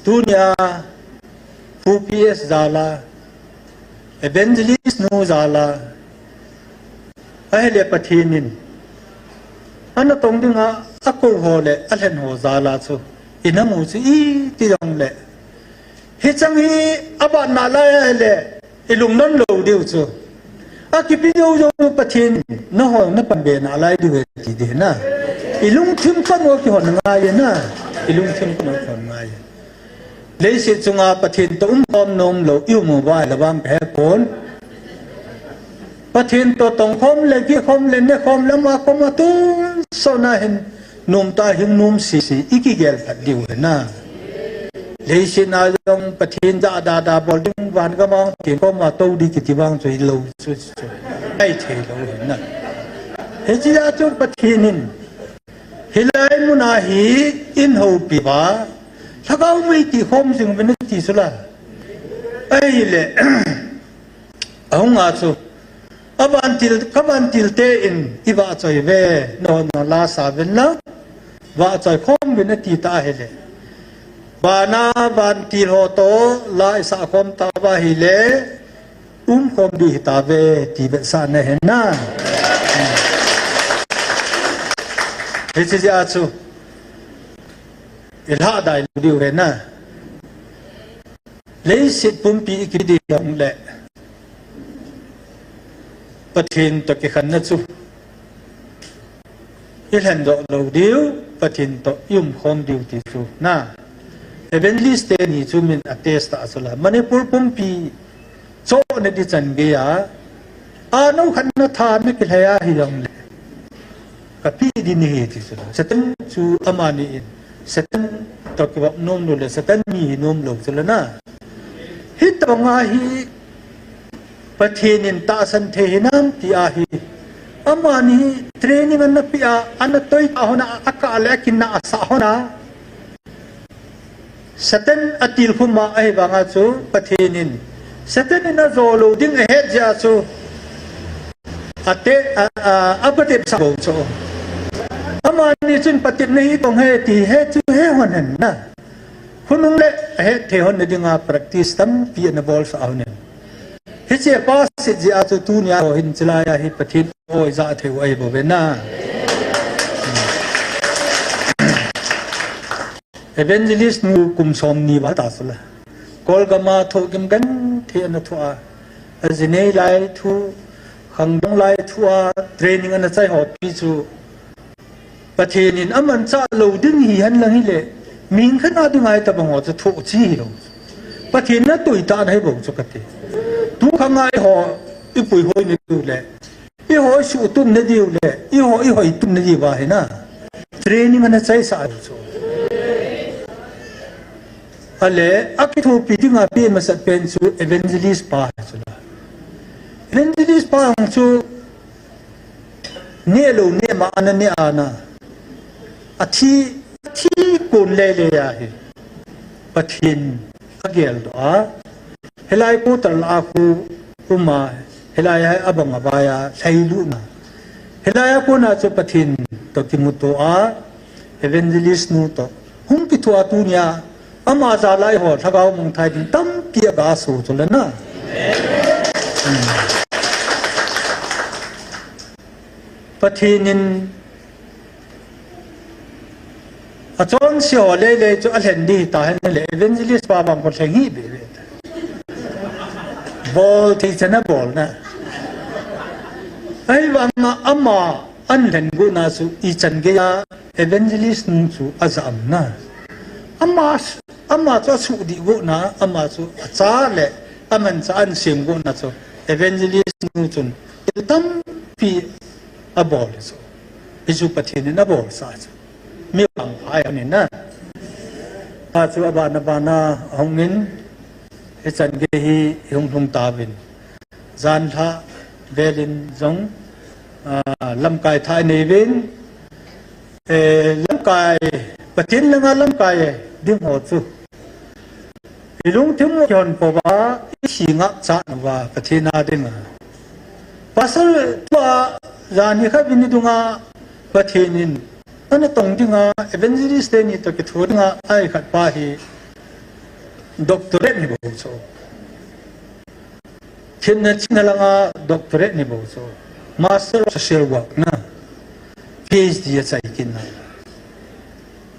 Tunia Pu P S jal a, Evangelist nu jal a, ahile Pathen in ana tong dinga akou ho le alhen ho jal a chu, inam u chu iti jongle, hicheng hi abat nalai ahile, ilungdon lou diu chu. Akipe jou jou Pathen in nangho napanbe nalai diu ahi ti ding na. Ilungthim kon u kihon ngai na. Ilungthim kon u kihon ngai. Leiset chunga Pathen toh umkhom nom lou, i um uva ahile vang kahe pon. Pathen toh tongkhom le, gihkhom le, nekhom le, ama koma tonsotna hin nomtah a hing nom sese, ikigel phat diu ahi na. Leiset na jong Pathen jah dada bol ding, vangam a Pathen koma tou ding kiti vang chu hilou chu, chu. Ahi thei lou ahi na. Hiche a chu Pathen in hilai muna hi eihoupi uva, lhagao mei kikhom jing uvin ati chu la. Ahile, ahunga chu, avantil, kavantil te in ivahchoi uve, nangho nalasa uvin lang, vahchoi khom uvin ati ta ahile, vana vantil ho toh la isah khom tauva ahile, umkhom ding hitauve ti vetsahna ahi na. Hiche jeh a chu ilhahdai lou diu ahi na. Leiset pumpi ikipe ding jongle, Pathen toh kikhenna chu ilhendoh lou diu, Pathen toh iumkhom diu ti chu na. Evangelist teni chu min a test a chu la. Manipur pumpi chohna ding chan geiya, anou khat na tha nakilhai a hijongle, kapeh ding nahi ti chu la. Satan chu amani in, Satan toh kivop nom lou le, Satan mi hi nom lou chu la na. Hitobanga hi Pathen in tahsan thei hinam ti ahi. Amani training ana peh a, ana toitah hon a, akah le akinah asah hon a, Satan atilkhum a, ahivanga chu Pathen in Satan in ajo lou ding ahet jeh a chu ate, a, a, apatepsah bou chu. Amani chun patepna hi tong ahi ti he chu he hon hen na. Khonung le ahet thei honna dinga practice tampi ana bolsah hon hen. Hiche apaset jeh a chu tunia ho hin chulai a hi Pathen oi jah thei u ahi bouve na. Evangelist nu kum somni val ta chu la. Kolgam a thohgim genthei ana thoh a. Ajinei lai thu, khangdong lai thu a training ana chai ho pi chu Pathen in amanchah lou ding hihen lang hile, mihing khat a dinga hitobang ho chu thoh cheh hilou. Pathen natoh tah ahi bou chu kati. Tukhang a eiho ipuihoina diu le, eiho isuhtumna diu le, eiho ihoitumna diu ahi na. Training ana chaisah lou chu. Ale, akithopi dinga pe masat pen chu evangelist pa chu la. Evangelist pa chu neh lou neh ma ana neh a na. Athi, athi kon lele ahi. Pathen geldoh a, hilai quarter lah a khu um a, hilai a abang avai a lhailut na, hilai a kona chu Pathen toh kimuto a, evangelist nu toh hung kithoa tunia, ama jal a eiho lhagao mangthai ding tampi aga soh chu le na. Pathen in achonse ho lele chu alhen ding hita hen le, evangelist pa vang kho lheng hih behbeh ta. Bol thei chan abol na. Ahivanga ama ahin lhen got na chu ichan geiya evangelist nu chu aja am na. Ama, ama chu asuhdih got na, ama chu acha le amanchah ahin sem got na chu evangelist nu chun thil tampi abol chu. Hichu Pathen in abolsah chu. Mi vangpha ahi na. Achu abana bana ahung in, hichan gei hi ihung lhung tauvin. Janhi vel in jong, ah, lamkai thah inei uvin. Eh, lamkai, Pathen langa lamkai ding ho chu ilungthim u kihon pouva, ithi ngapcha nauva, Pathen a dinga. Pasal tua, janhi khat vin ni dunga, Pathen in, ana tong dinga, evangelist teni toh kitho dinga, ahi khat pa hi, doctorate ni bou chu. Themna chihna langa doctorate ni bou chu. Master of Social Work na. P H D achai kit na.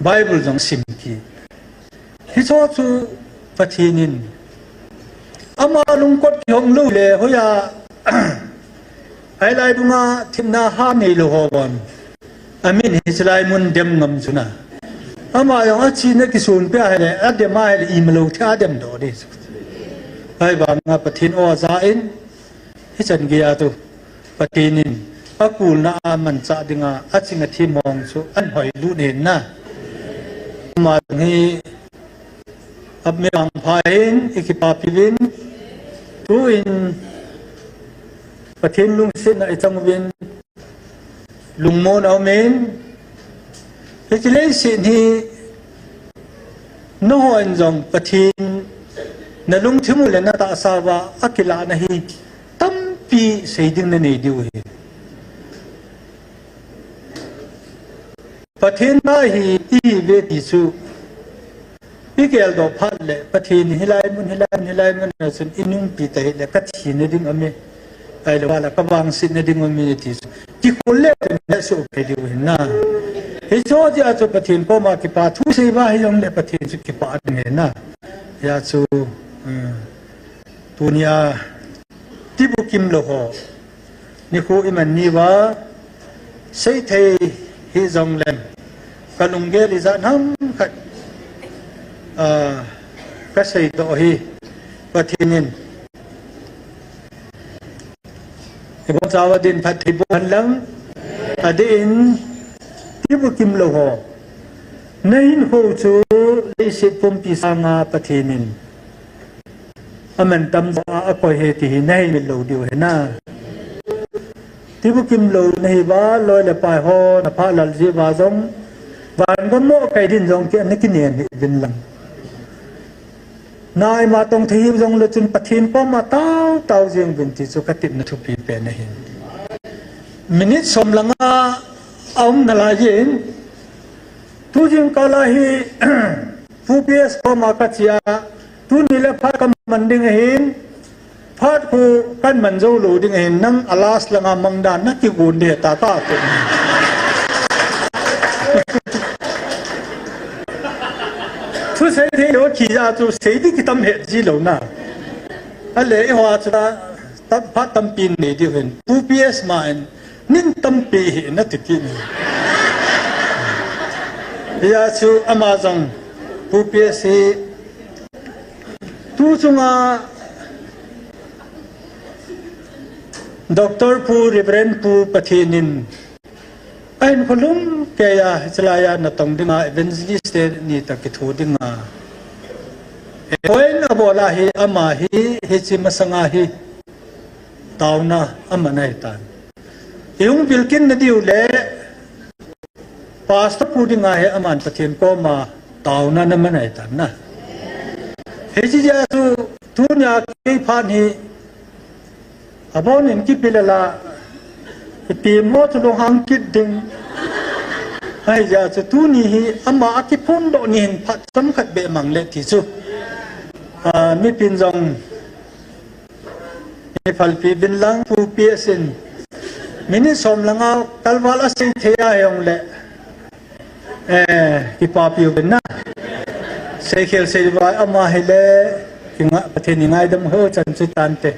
Bible jong sim kit. Hicho chu Pathen in. Ama lungkot kihong lou le hoiya. Ahilai dunga themna ha neilou ho bon. Amin hi chulai mun dem ngam chu na. Ama jong achena kisun peh ahile, adem ahile, imalou thei adem doh ding. Ahivanga Pathen o aja in, hichan geiya tu, Pathen in, akulna a manchah dinga, aching athem hong chu, ahin hoilut in na. Ama jong hi, Ap mi vangpha hin, ikipapi uvin, tuin Pathen lungsetna ichang uvin, lungmonna aumin, hiche leiset hi, nangho in jong Pathen, nalungthim u le natahsa uva, akilahna hi, tampi seiding nanei diu ahi. Pathen a hi ihiuve ti chu, igeldoh phat le, Pathen hilai mun, hilai mun, hilai mun a chun inungpi tahih le, kathina ding aume. Ahilou le, kavangsetna ding aume ti chu. Kikhol le, nasuh pei diu ahi na. Hiche jeh a chu Pathen koma kipa thu seiva hijongle Pathen chu kipah ding ahi na. Hijeh chun, um, tunia, tibukim lou ho. Nikho iman niuva, seithei hijongleng, kalunggel ijat ham khat, ah, kaseidoh hi, Pathen in. Ibon chawa din phatthei boh hen lang, adeh in, tibukim lou ho. Nahinkho chu, leiset pumpi sanga Pathen in. Amantam jo a, akoi ahi ti hi naheimil lou diu ahi na. Tibukim lou nahiuva, loi le pai ho, naphah lal jeh uva jong. Van gam mo kai din jong ki, ana kinen hih uvin lang. Na ima tong thei hiu jongle chun Pathen koma tao, tao jeng uvin ti chu katepna thupi pen ahi. Minute som langa aum nalai jin. Tu jingkah a hi, Pu P S koma kache a, tuni le phat kaman ding ahin, phat khu kaman jou lou ding ahin, nang a last langa mang dan nakigon ding ahi tia kati. Thusei thei lou kija chu sei ding kitam het ji lou na. Ahile eiho a chu ta, tam, phat tampi nei diu ahin. Pu P S ma in, Nin tampi hi nati kit in. Hijeh chun ama jong Pu P S hi tu chunga Doctor Pu, Reverend Pu Pathen in ahinkho lhumkeiya hichelai a natong dinga evangelist teni toh kitho dinga appoint abol a hi ama hi hiche masanga hi taona aman ahitan. Ihung bilkit nadiu le, Pastor Pu dinga hi aman Pathen koma taona ana man ahitan na. Hiche jeh a chu tunia kei phat hi abon in kipe le la, ipi mo chu lunghang kit ding. Ahijeh a chu tuni hi ama akiphondoh ni hin phat chomkhat beh mang le ti chu. Ah, mipin jong Ni phalpi vin lang pu pi asin. Minute som langa kalval asei thei a hijong le. Eh, kipapi uvin na. Seikhel seivai ama hile. Kinga, Pathen in ngaidam ho chan chu tante.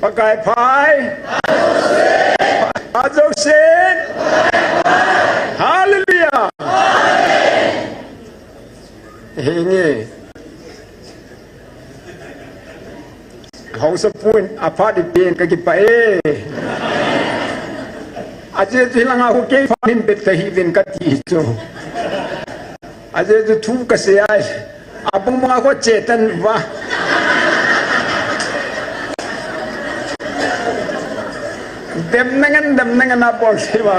Pakai phai. Phat jouse. Hallelujah. Henge. Haosapu in aphat ipen kakipah e. Ajeh chu hilanga khu kei phat hin bet kahi uvin kati chu. Ajeh chu thu kasei ai. Abang bang a khu chetan va. Dem nangan, dem nangan a bol se va.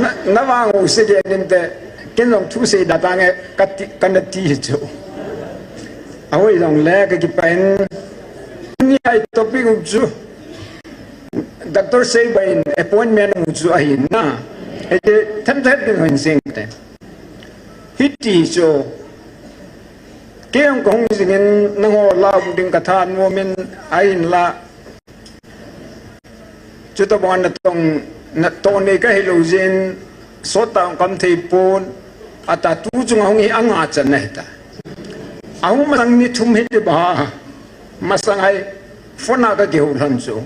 Na, na vang u se ke nin te. Ken jong thu sei da tange kati, kana ti hi chu. Ahoi jong le kakipah in. Ni ai topic u chu. Doctor Seibai in appointment u chu ahin na. Ete them them din hin sing te. Hiti chu. Kei jong kahung jingin nangho la um ding katha nom in ahin la. Chutabang natong, natoh nei kahilou jin, sot tah jong kaum thei pon, ata tu chunga hung hi anga chan ahi ta. Ahung masang ni thum hi ti ba, masang ai phone a kakihou lhon chu.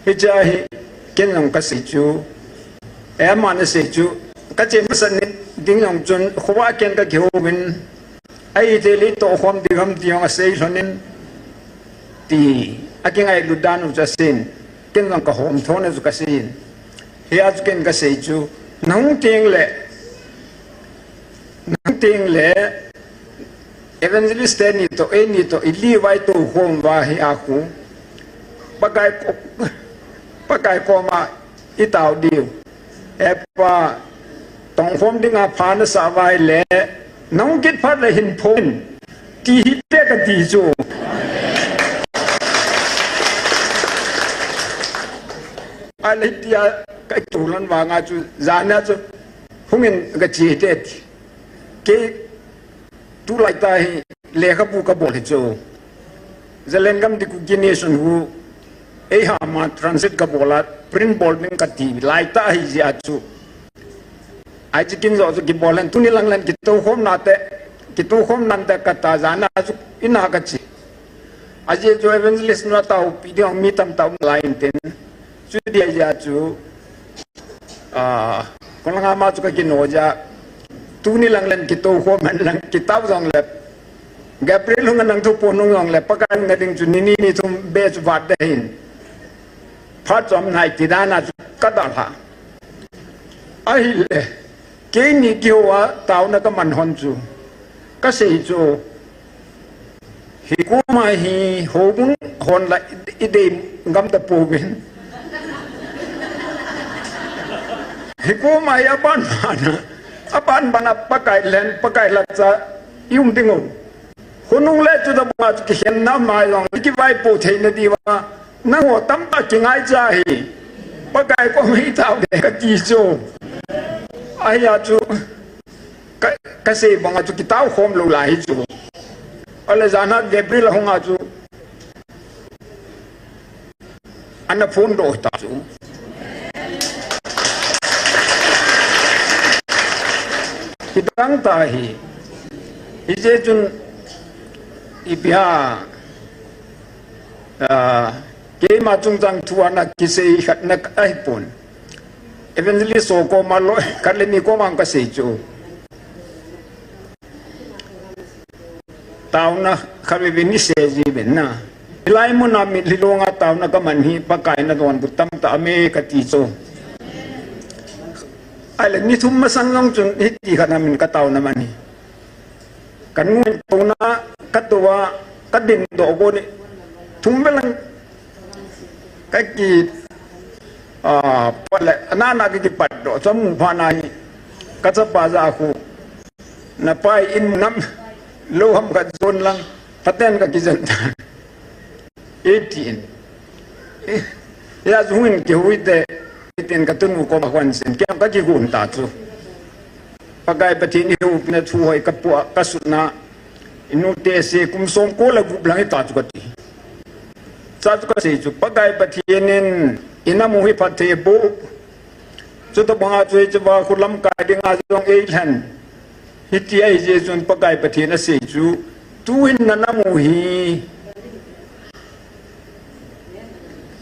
Hiche a hi, ken jong kasei chu, eh, ama nasei chu, kache masat ni ding jong chun, khovah ken kakihou vin, Ahithei le tohkhom ding ham ti jong asei lhon in ti akingailut dan u chu asin. Ken jong kahom thona chu kasin. Hia chu ken kasei chu nahung teng le, nahung teng le evangelist teni toh, eini toh, ili vai tohkhom uva hia khu. Pakai ko, Pakai koma itao diu. Epa, tongkhom dinga pha nasah uva ahile, nahung kit phat le hin phong in, ti hite kati chu. Ahile hitia kakihou lhon vanga chu, jana chu, hungin kache hite ti. Kei Tulai tah hi lekhabu kabol hi chu. Zalengam ding Kuki Nation hu, eiham a translate kabol a, print bol ding kati lai tah hi jeh a chu. Ai chi kin jo chu kibol hen, tuni lang lang kitoukhom nate, kitoukhom nante kata jana chu ina kache. Ajeh chu evangelist nu atao pi ding mi tamtah um lai in tin. Chuti ahijeh chu, ah, kon langa ma chu kakino jeh a, tuni lang len kitoukhom hen lang kitao jong le, Gabriel hung nang thu pon nung jong le, Pakai hung na ding chu ni ni ni thum beh chu vat ding ahin. Phat chom nai ti dan a chu kadalha. Ahile, keini kihou a taona kaman lhon chu, kasei chu, Hikoma hi houbung hon la i, idei ngam tapouvin. Hikoma hi aban bana, aban bana Pakai lhen, Pakai lhacha i um ding u. Khonung le chutabanga chu kikhenna mai jong, kivaipo theina diuva, nangho tamtah kingaicha hi. Pakai koma itao ding kati chu. Ahia chu, Ka, kasei banga chu kitao khom lou lai hi chu. Ahile jana Gabriel ahung a chu. Ana phondoh ta chu. Kidang tah hi. Hijeh chun ipi ham. Ah, keima chungchang thu ana kisei khat na ahipon. Evangelist ho koma loi, khat le ni koma kasei chu. Taona khat veve nasei ji uvin na. Hilai muna mitlhi longa taona kaman hi Pakai in adonbut tamtah aume kati chu. Ahile ni thum masang jong chun hiti khat a min kataona man hi. Kanung in touna, katou a, kadindoh gon in, thum vel lang, kaki, Ah, pale, anana kikipat doh, chu amu phat nahi, kachapa ja khu, napai in nam, lou ham kajon lang, phaten kakijen ta. Eighteen. Eh, ya chu hung in kihui te, eighteen katunu koma kon sin, kei kakihun ta chu. Pakai Pathen in ihuhpi na thu hoi kapu a, kasutna, inu te se kum som ko le gup lang hita chu kati. Cha chu kasei chu, Pakai Pathen in, inamu hi phatthei bou. Chuti banga chu hiche va khu lamkai dinga jong eilhen. Hiti ahi jeh chun Pakai Pathen asei chu, tuhin nanamu hi.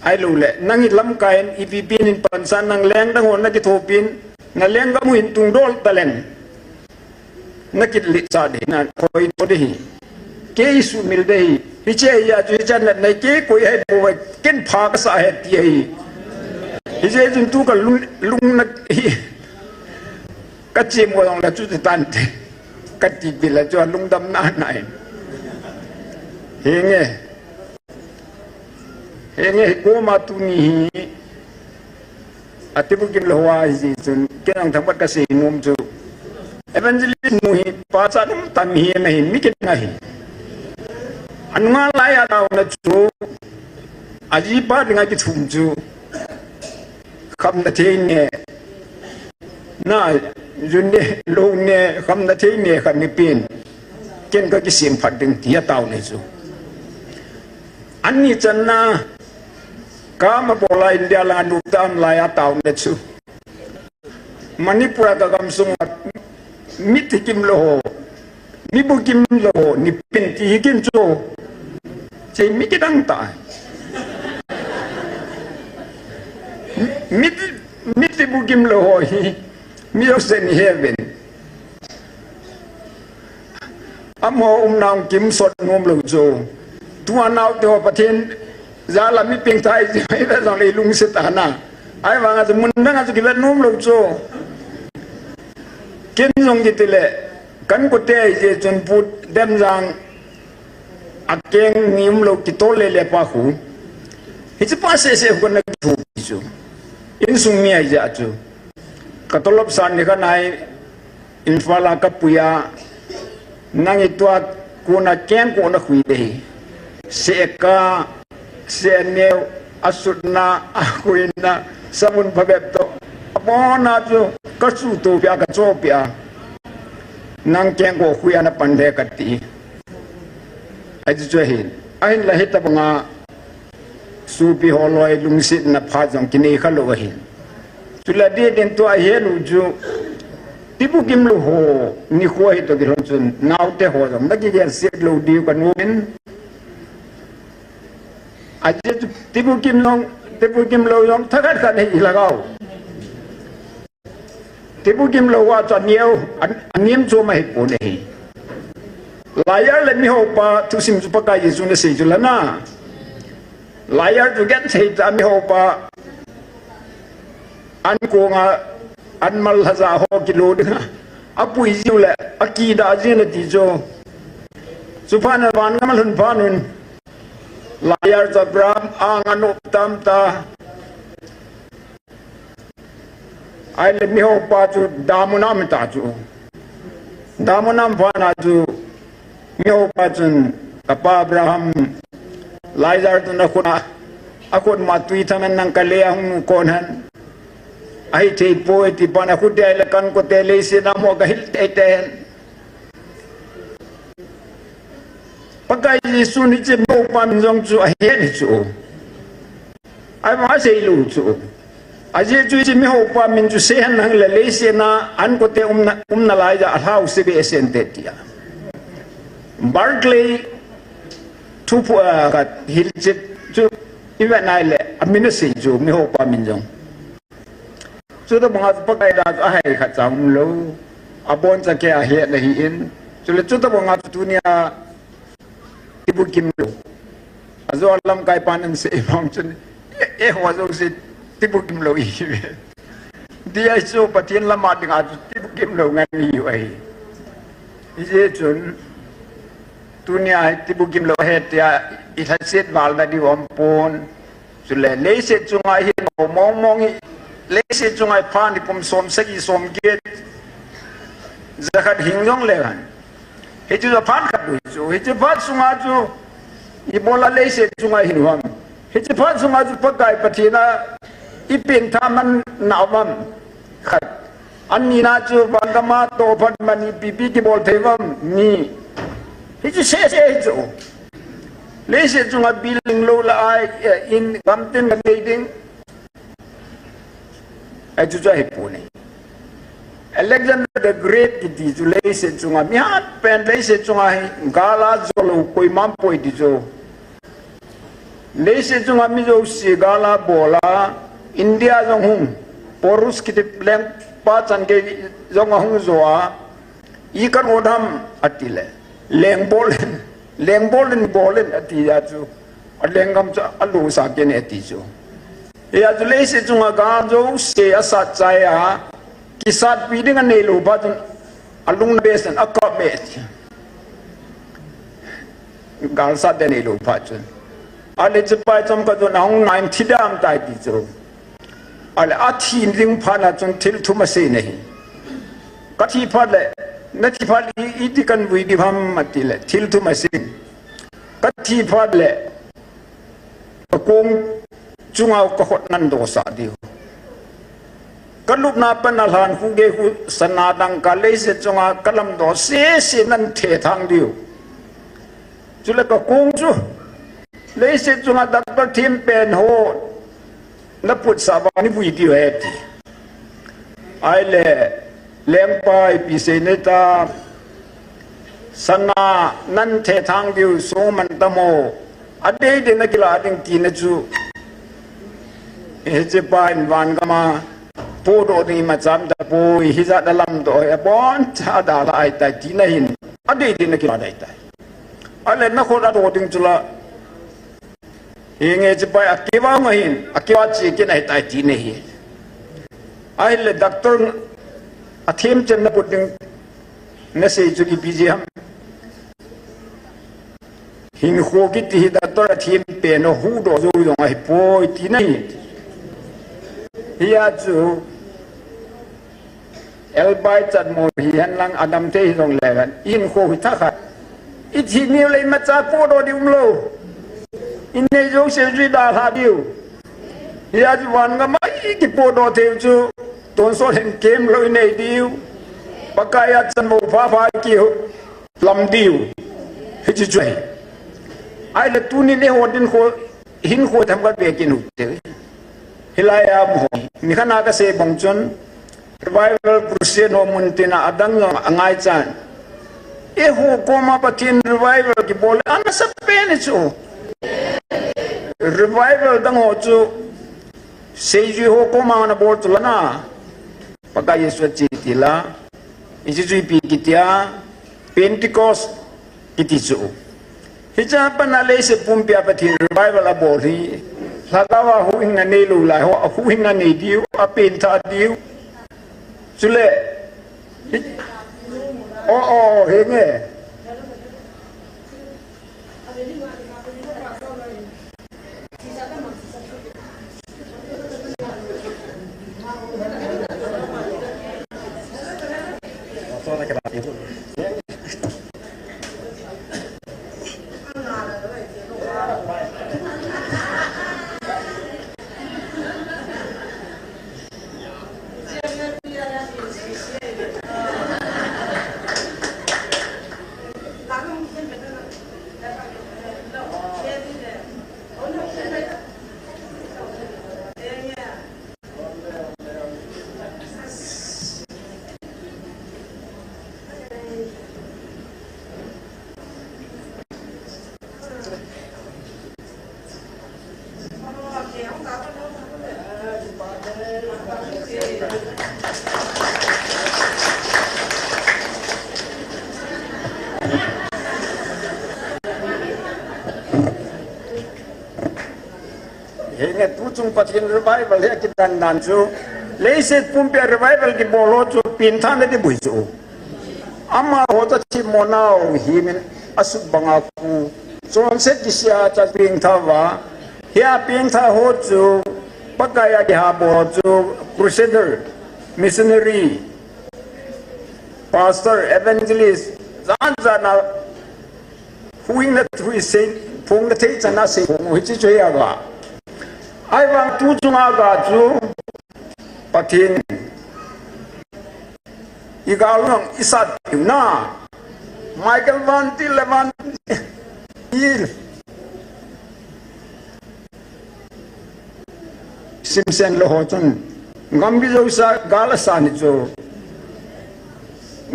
Ahilou le, nang hi lamkai in ipi pen in pansan nang lengdang ho nakithopin, nalenggam u hin tungdol taleng. Nakit le cha de, na khoi to de hi. Kei sumil de hi. Hiche hi a chu hiche na, na kei koi hai bou vai, ken pha kasah ahi ti ahi. Hiche chun tu kalung, lung na hi. Kachim ko jong le chu ti tante. Kati pi le chu lungdam na nai. Henge. Henge hi koma tuni hi. Atibukim lou a hi chun. Ken ang thangpat kasei nom chu. Evangelist nu hi pa cha dum tam hi na hi mi ken na hi. Anunga lai a taona chu. Ajipa dinga kithum chu. Khamna thei ne. Na, jun ne, lou ne, khamna thei ne, khat ni pen. Ken kakisem phat ding ti ataona chu. Ani channa, kama bola India la nu tam lai ataona chu. Manipur a kagam sunga, miti kim lou ho. Mi bukim lou ho, ni pen ti hi kin chu. Che mi kidang ta. Mi, mi ti bukim lou ho hi. Mi lo sen heaven. Amaho umna hung kimsot nom lou chu. Tua naote ho Pathen jal a mi pengthah chu, ive jong le lungset ana. Ahivanga chu mun dang a chu kivet nom lou chu. Ken jong kiti le, kan kote ahi jeh chun Pu Demjang akeng ni umlou kitol le le pa khu. Hiche pa seh seh khu kana kithopi chu. Insung mi ahi jeh chu. Katolop san ni khat nai Imphal a kapui a, nang hi tua kona kengkoh na khui de hi. Sehka, sehneo, asutna, akhuina, samun phabep toh. Abona chu, kasutopi a, kachopi a. Nang kengkoh khui a napan le kati. Ahi chu chu ahin. Ahinla hitabanga, Sopi ho loi lungsetna phat jong kinei khalou ahin. Chule adeh in tua ahet u chu, tibukim lou ho, nikho hi toh kilhon chun, naote ho jong, nakigel set lou diu kanom in. Ajeh chu tibukim lou, tibukim lou jong, thakhat khat hi lhagao. Tibukim lou a chu aneo, an, anem chu ma hi pon ahi. Laiya le mihopa thusim chu Pakai Jesu na sei chu lana. Laiya chu genthei ta mihopa. An konga, an mal haja ho kilo dinga. Apui jiu le, akida jiu na ti chu. Chuphat na van ngam lhun phat un. Laiya chu Abraham anga nop tam ta. Ahile mihopa chu damun a um ta chu. Damun a um phat na chu mihopa chun, "Kapa Abraham, Lazar tu nakhut a, akhut ma tui thang hen, nang kale a hung nu kon hen. Ahithei poi," ti phat na khut a ahile kan kote leiset a mo kahil teitei hen. Pakai Jesu ni che mihopa min jong chu ahet hi chu. Ahivang asei lou chu. Ajeh chu hiche mihopa min chu sei hen lang le leiset a an kote umna, umna lai a alhau se behseh inte tia. Barclay thu phu, ah, khat hilchet chu ivet nai le amin asei chu mihopa min jong. Chuti banga chu Pakai da chu ahai khat cha um lou. Abon cha kei ahet ahi in. Chule chuti banga chu tunia tibukim lou. Ajo lamkai pan an sei bang chun, e, eiho jouse tibukim lou ihiuve. Dia chu Pathen lama dinga chu tibukim lou ngen ihiu ahi. Hijeh chun, tunia hi tibukim lou ahi tia, ilhaset val na diu aum pon. Chule leiset chunga hi no mong mong hi, leiset chunga hi phan hi kum som sagi som get, jakhat hing jong le han. Hichu phat khat bou chu, hichu phat sunga chu ibola leiset chunga hin ham. Hichu phat sunga chu Pakai Pathen a ipengtha man na ham. Khat. Anina chu vangam a toh phat mani pipi kibol thei ham ni. Hichu sese hichu. Leiset chunga building lou la ai, eh, in gam tin ka nei ding. Ai chu chu ahi poi. Alexander the Great kiti chu leiset chunga mi hat pen leiset chunga hi gal a jolou koima um poi ti chu. Leiset chunga mi jouse gal a bol a, India jong hung, Porus kiti lengpa chan gei jong ahung jo a, i kan o dam ati le, lengbol in, lengbol in bol in ati a chu, a lenggam chu alusa kei in ati chu. Hia chu leiset chunga gal jouse asat chai a, kisatpi ding anei lou phat chun, alung na be sen, akap be ti. Gal sat ding anei lou phat chun. Ale chipai chom khat chun ahung nain thi dam tai ti chu. Ale athi ding phat na chun thil thum asei in ahi. Ka thi phat le, na thi phat le i, iti kan vui ding ham ati le, thil thum asei in. Ka thi phat le, ka kong chunga ka khut nan dosah diu. Ka lupna pan a lhan khu gei khu sana dangka leiset chunga ka lamdoh sese nan thethang diu. Chule ka kong chu leiset chunga doctor thempen ho na putsah vang ni vui diu ahi ti. Ahile, lengpa ipi sei nai ta, sana nan thethang diu song man tam o, adei dei na kila ding tina chu. Hiche pa in vangam a podoh ding ima cham tapoi, hijat a lamdoh hi aboncha dalha ahitai tina hin, adei dei na kila dei tai. Ale na khut adoh ding chu la, hinge chipai a kivang ahin, akiva chi kin ahitai tina hi. Ahile doctor a themchan na put ding na sei chu ipi jeh ham. Hinkho kiti hi doctor a thempen a huhdoh jou jong ahipoi tina hi. Hia chu, elbai chatmo hihen lang adam thei hijongle kan, i hinkho hi thakhat. I thi niu le imacha podoh ding umlou. I nei jouse jui dalha diu. Hia chu vangam a i kipodoh thei u chu, tonsot hin kemlou i nei diu. Pakai a chatmo phapha i kilam diu. Hiche chu ahi. Ahile tunin eiho hinkho, hinkho themkhat ve kin u te. Hilai a um ho. Nikhat a kasei bang chun, Revival Crusade ho muntina adang jong angaichan. Eiho koma Pathen revival kibol le anasa pen ahi chu. Revival dang ho chu seijui ho koma ana bol chu lana. Pakai Jesu ache tila. Hiche chu ipi kitia, Pentecost kiti chu. Hiche a pat a leiset pumpia Pathen revival abol hi, lhagao a huhhingna neilou lai ho, a huhhingna nei diu, apenthah diu. Chule, hi, o, o, o, henge. Henge, tuchung Pathen revival hi akidan dan chu, leiset pumpia revival kibol ho chu penthahna ding bou chu. Amaho chu themmo nau himin asut banga khu, chonset kisih a chu pengthah uva, Hia pengtha ho chu, Pakai a kihabo ho chu, crusader, missionary, pastor, evangelist, jan jan a, huhhingna thu isei, phongna thei chan a sei phong u hiche chu hi a ga. Ahivang tu chunga ga chu, Pathen i gal nang i sat tiu na. Michael Van Til le Van Til. Simpson le ho chun. Gambih jouse a gal a sa ni chu.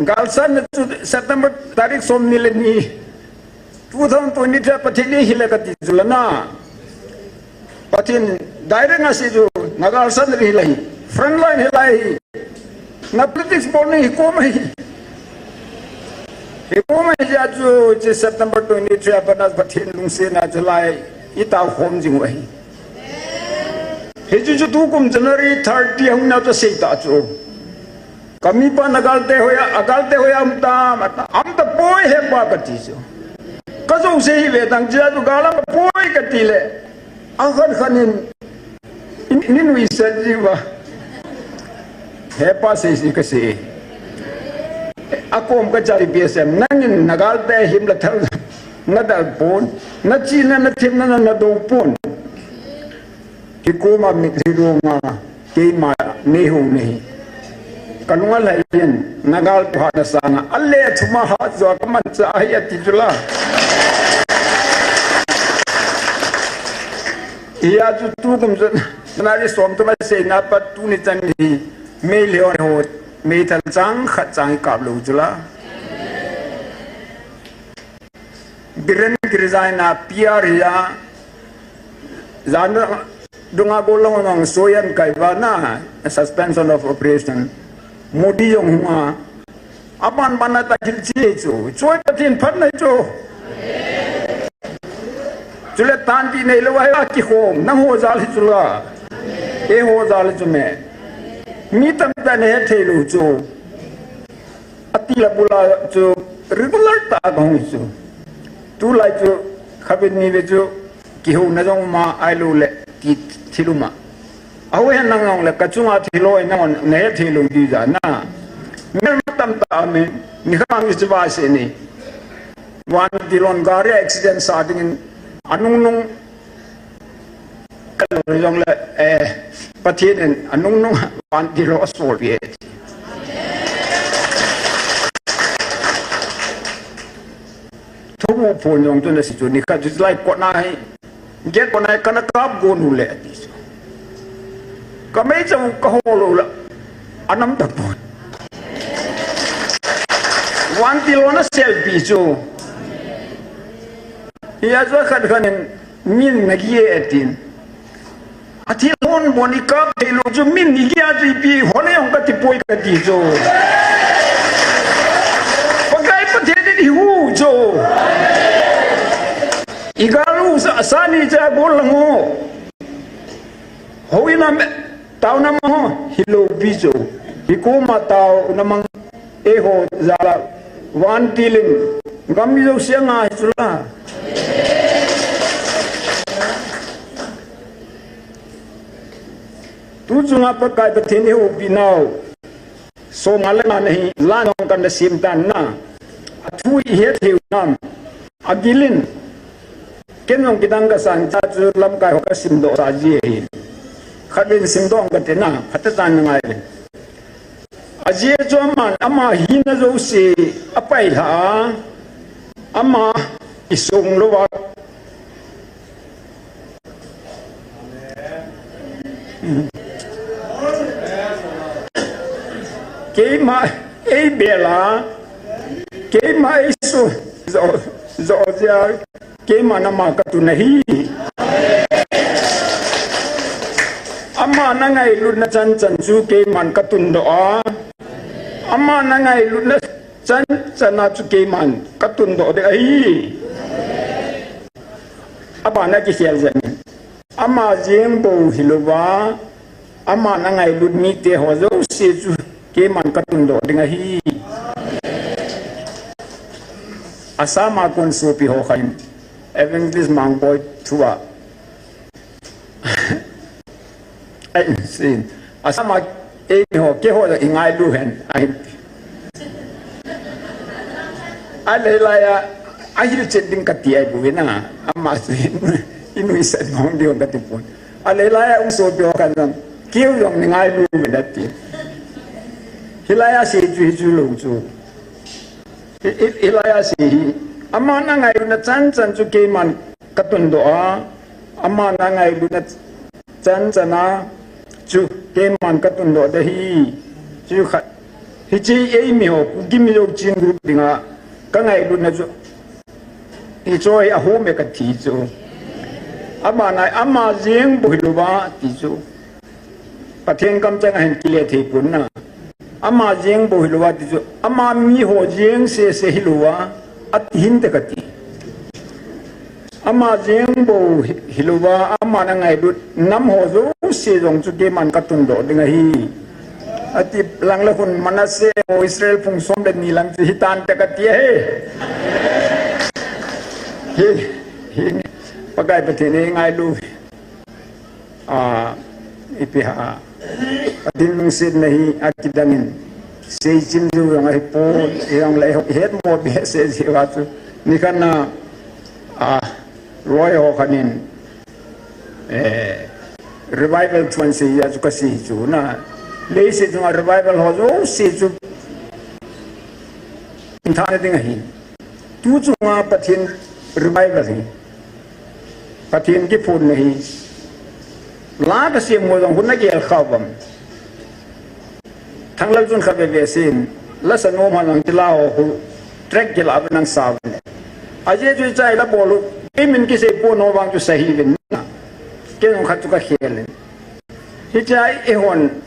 Gal sa ni chu September tarik som ni le ni. Two thousand twenty-three Pathen in hile kati chu la na. Pathen direct a sei chu, na gal san ri lai. Front line hi lai. Na politics bol ni hi kom ahi. Hi kom ahi jeh chu, chu September twenty-three a pat na Pathen lungsetna chu lai. I tao khom jing u ahi. Hichu chu tukum January thirty hung na chu sei ta chu. Ka mipa na galte hoiya, a galte hoiya um tam, a ta, um tapoi hepa kati chu. Ka jouse hi ve tang jeh chu gal um tapoi kati le. A khan khan in, in, in nuisat ji va. Hepa sei sei ka sei. A kom ka chari P S M, nangin na galte him la thal, na dal pon, na china, na themna, na, na do pon. Kikoma mitlhi runga, keima nei hou nei. Ka lunga lhai in, na gal tu hana sanga, a le thuma ha jo ka mancha ahi ati chu la. Hia chu tukum chu, na ri som tu ma sei na pat tuni chan hi, mei le ho, mei thal chang khat chang kap lou chu la. Biren ki resign a P R hi a, jan dunga gollhang nang soyan kai va na, suspension of operation. Modi jong hung a. Aban ban a ta thil chi chu. Choi Pathen phatna chu. Chule tan ti nei lou a kikhom, nang ho jal hi chu la. Eiho jal hi chu me. Mi tamtah in ahet thei lou chu. Ati la bula chu regular tah a kahung chu. Tulai chu khatvei nivei chu kihouna jong um a ahilou le ti thil um a. Ahoi hen nang jong le ka chunga thil hoi nang jong nahet thei lou ding jeh a na. Melma tamtah a mi, nikhat vang chu va se ni. Van Tilon gari accident sa dingin anung nung Ka lo jong le, eh, Pathen in anung nung Van Til ho asol pi e. Thumu phon jong chu na sei chu nikhat chu lai kona hi. Gate kona hi kana kap gon u le ati chu. Ka mei chang ka ho lou la. Anam ta pon. Van Til ho na selfie chu. Hia chu khat khat in Min na gi e tin. A thil hon bon i kap thei lou chu min i gi a chu ipi hon e hong ka ti poi ka ti chu. Pakai Pathen in i hu chu. I gal u sa, sa ni cha bol lang ho. Houin a me, taona mang ho, hilou pi chu. Hi koma taona mang, eiho jal a, Van Til in, gam mi jouse a nga hi chu la. Tu chunga Pakai Pathen in eiho pi nau. Som nga le nga na hi, la nong kan da sim tan na. A thu i het hiu nam. A gilin. Ken jong kidang ka san cha chu lamkai ho ka simdoh sa ji hi. Khatvei simdoh ka ti na, khat ta tan ngai le. A ji chu aman, ama hina jouse, a pai lha a. Ama i sung lou va. Keima ei bel a, keima ei su, jo, jo jia, keima nama ka tun ahi. Ama na ngailutna chan chan chu keiman ka tundoh a. Ama na ngailutna chan chan a chu keiman ka tundoh ding ahi. Abana kikhel jeng. Ama jeng bou hilouva, ama na ngailut mite ho jouse chu keiman ka tundoh ding ahi. Assam a kon sopi ho khat in Evangelist Mangboi thua Ai, sin. Asama, eiho, keiho, i ngailu hen. Ai. Alei laiya, ahilchet ding kati ahi bou vin na. Ama sin. I nuisat mong diu kati pon. Alei laiya, um so pio kan jong. Keiho jong nei ngailu vin ati. Hilaiya sei chu, hi chu lou chu. Hi, hi, hilaiya sei hi. Aman angailutna chan chan chu keiman katundoh a. Aman angailutna chan chan a chu keiman katundoh ding ahi. Chu khat. Hiche eimi ho, Kuki Mizo Chin group dinga kangailutna chu. Hiche hi ahome kati chu. Ama nai, ama jeng bou hilouva ti chu. Pathen kamchang a hin kile thei pon na. Ama jeng bou hilouva ti chu, ama miho jeng sese hilouva, ati hinte kati. Ama jeng bou hi, hilouva, aman angailut nam ho jouse jong chu keiman katundoh ding ahi. Ati lang le khun Manasseh ho Israel phung som le ni lang chu hitante kati ahi. Hi, hi, Pakai Pathen hi ngailu. A, ipi ham. Pathen lungsetna hi akidang in. Seichim jou jong ahipon, jong le hetmo behseh jeh uva chu. Nikhat na, a, loi ho khat in, eh, revival thu asei a chu kasei chu na. Leiset chunga revival ho jouse chu. Hintha na ding ahi. Tu chunga Pathen revival hi. Pathen kiphonna hi. La kasem ho jong hung nagel kha uvem. Thanglal chun kha veve sin. La sa nom han lang kila ho hu. Track kila ve nang sa ve. Ajeh chu chai la bol u. Keimin kisei pon ho vang chu sa hih uvin na. Kei jong khat chu kakhel in. Hiche a eihon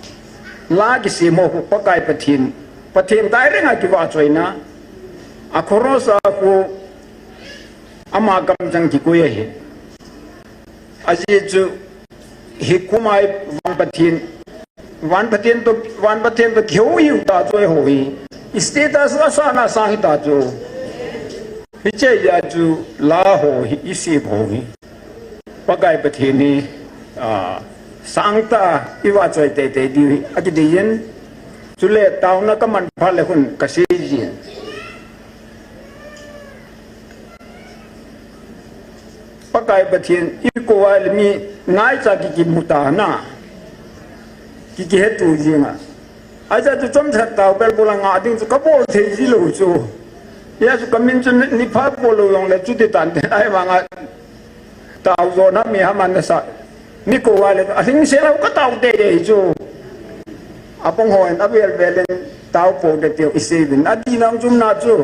la kisem ho hu Pakai Pathen. Pathen tai renga kivahchoina. A cross a hu Ama kamchang kikoi ahi. Ajeh chu hi kumai van Pathen, van Pathen toh, van Pathen toh kihou hiu ta chu eiho hi. Status asang asang hita chu. Hiche a chu la ho hi, isem ho hi. Pakai Pathen hi, a, sangtah a ivahchoi teitei diu hi. Akidei jin. Chule taona kaman phat le khun kasei jin. Pakai Pathen i kou a le mi ngaicha ki kimu ta na. Ki kihetu jing a. Ahi chu chomcha tao bel bol a ngah ding chu kabol thei ji lou chu. Hijeh chu kamin chu ni, ni pha bol lou jong le chuti tan te. Ahivang a Tao jo na mi ham ana sa. Ni kou a le, alhing se lou ka tao teitei chu. Apang hon, avel vel in, tao pou teitei u isei uvin. Ati nang chom na chu.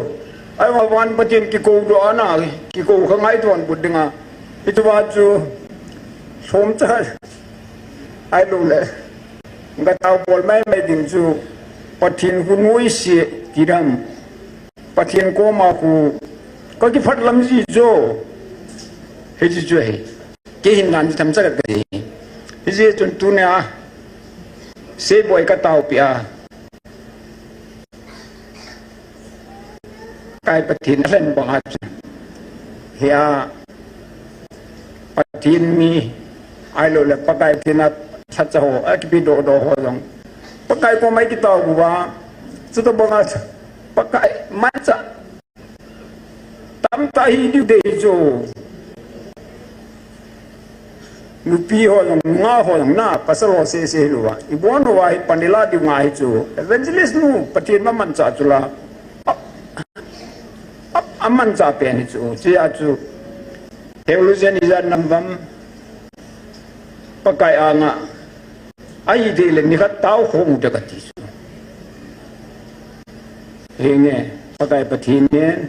Ahivang van Pathen kikou doh ana, kikou kha ngaito a bol ding a. Hitia chu, chomcha. Ahilou le. Ka tao bol mai mai ding chu. Pathen hu nuisat ti dam. Pathen koma khu ka kiphat lam ji chu. Hiche chu ahi. Kei hin dan ji themcha ka ti. Hijeh chun tunia Seiboi ka taopi a. Pakai Pathen a lhen bang a chu. Hia Pathen mi ahilou le Pakai Pathen a lhacha ho, akipe doh doh ho jong. Pakai koma i kitao uva. Chuti bang a Pakai manchah tamtah hi diu dei chu. Nupi ho jong, nungah ho jong na, pasal ho sese hilou a. Ibon uva hi pan ila diu ngai chu. Evangelist nu, Pathen mamanchah chu la. A, a, amanchah pen hi chu. Hijeh a chu. Theologian ijat nam uvam. Pakai anga. Ahi dei le nikhat tao khom u te kati chu. Hinge, Pakai Pathen in,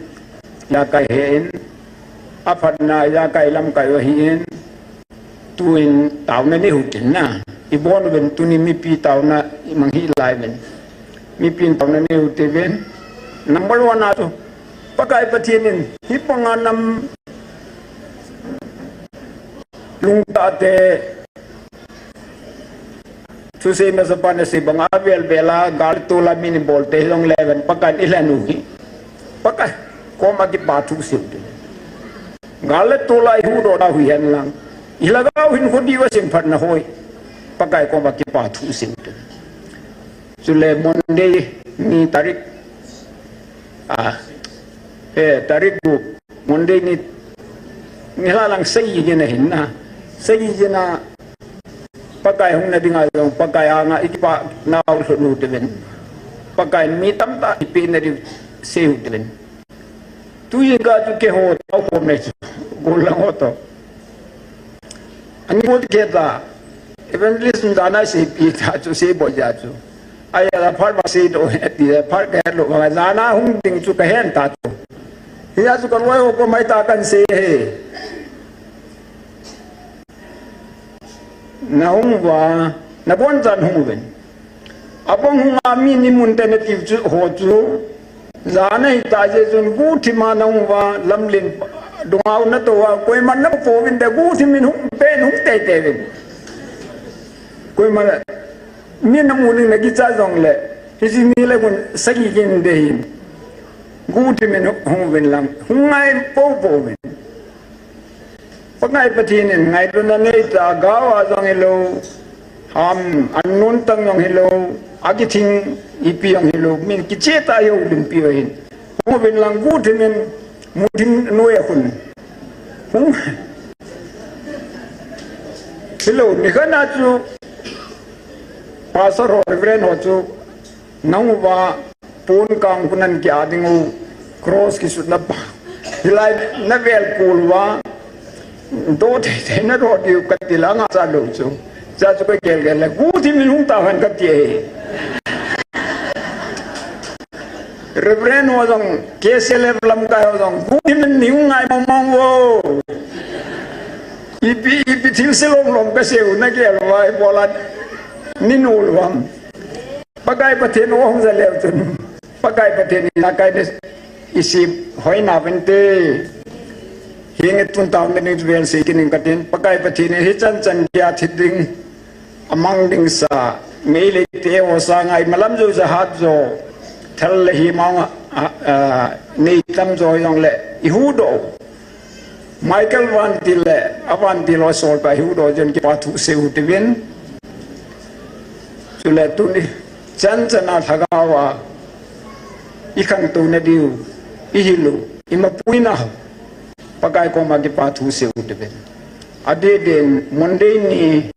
ijakai he in, aphatna ijakai lamkai u ahi in, tun taona nei u tin na. Ibon uvin tuni mipi taona imang hih lai uvin. Mipin taona nei u te uvin. Number one a chu, Pakai Pathen in, hibanga nam lungtah te, thusei masa pa nasei banga avel vel a, gal tol a min ibol te jong le ven Pakai in ilhen u hi. Pakai koma kipa thusei u te. Gal le tol a ihuhdoh na u hi hen lang. Ilhagao hinkho diu a semphatna hoi. Pakai koma kipa thu seiu te. Chule Monday ni tarik, ah, eh, tarik gup, Monday ni, nilhah lang sagi gin ahin na. Sagi gin a Pakai hung na dinga jong, Pakai anga i kipah nau lhut u te ven. Pakai mi tamtah i pe na diu seiu te ven. Tuin ka chu keiho tao khom nei chu. Gol lang ho to. Ani bol kei ta. Evangelist jana seipi ta chu, sei bol ja chu. Ai la phar ba sei to, ti la phar ka lo ba jana hung ding chu ka hen ta chu. Hia chu ka loi ho ko mai ta kan sei he. Na hung uva, na bon chan hung uvin. Abang hung a mi ni mun te na tiu chu ho chu. Jana hita je chun guthima na hung uva, lamlen dungau na to uva, koiman na pouvin de guthimin hung pen hung teitei vin. Koiman mi na mu ning na kicha jongle, hiche ni le gun sagi gin de hin. Guthimin hung uvin lang, hung ngai pou pouvin. Pakai Pathen in ngailutna nei ta, gao a jong hilou, ham, an nun tang jong hilou, akithing ipi jong hilou, min kicheh tah a houlimpi u ahin. Hung uvin lang guthimin, muthim noi a khun. Hung. Hilou, nikhat na chu, Pastor ho, Reverend ho chu, nang uva, pon kang kunan ki ading u, cross kisutna pa. Hilai na vel kul uva, do thei thei na do diu kati la nga cha lo chu. Cha chu ka gel gel la, guthimin hung ta han kati e. Reverend ho jong, K C L F lamkai ho jong, guthimin ni hung ngai mong mong vo. Ipi, ipi thil se lom lom ka seiu na gel uva, ibola ni nul uvam. Pakai Pathen u hung ja leu chun. Pakai Pathen in a kai de isip hoina vente. Hinge tun tau ne ning vel sei kit ning katin. Pakai Pathen in hichan chan kia thi ding. Amang ding sa. Meitei te ho sanga imalam jo ja hat jo. Thal le himang a, a, a, nei tam jo jong le. I hudoh. Michael Vantil le, a Vantil ho solpa hudoh jong kipa thu seiu te uvin. Chule tuni, chan chan a lhagao a, i khantou na diu, i hilu, i mapuina, Pakai koma kipa thu seiu te uvin. Adeh deh in, Monday ni,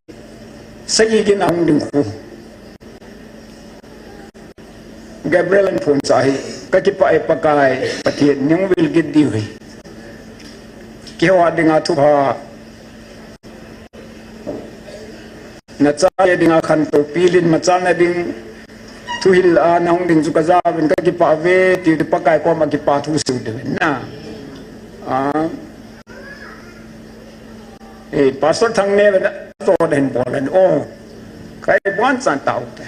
sagi gin a hung ding khu. Gabriel in phone cha hi, ka kipah e Pakai, Pathen, nang vil gin diu hi. Keiho a dinga thupha. Na cha e dinga khantou pilin machal na ding. Thuhil a na hung ding chu ka ja uvin ka kipah ve, ti Pakai koma kipa thu seiu te uvin na. Ah. Eh, Pastor Thangneo na to den bolan. Oh. Kai bon chan tau te.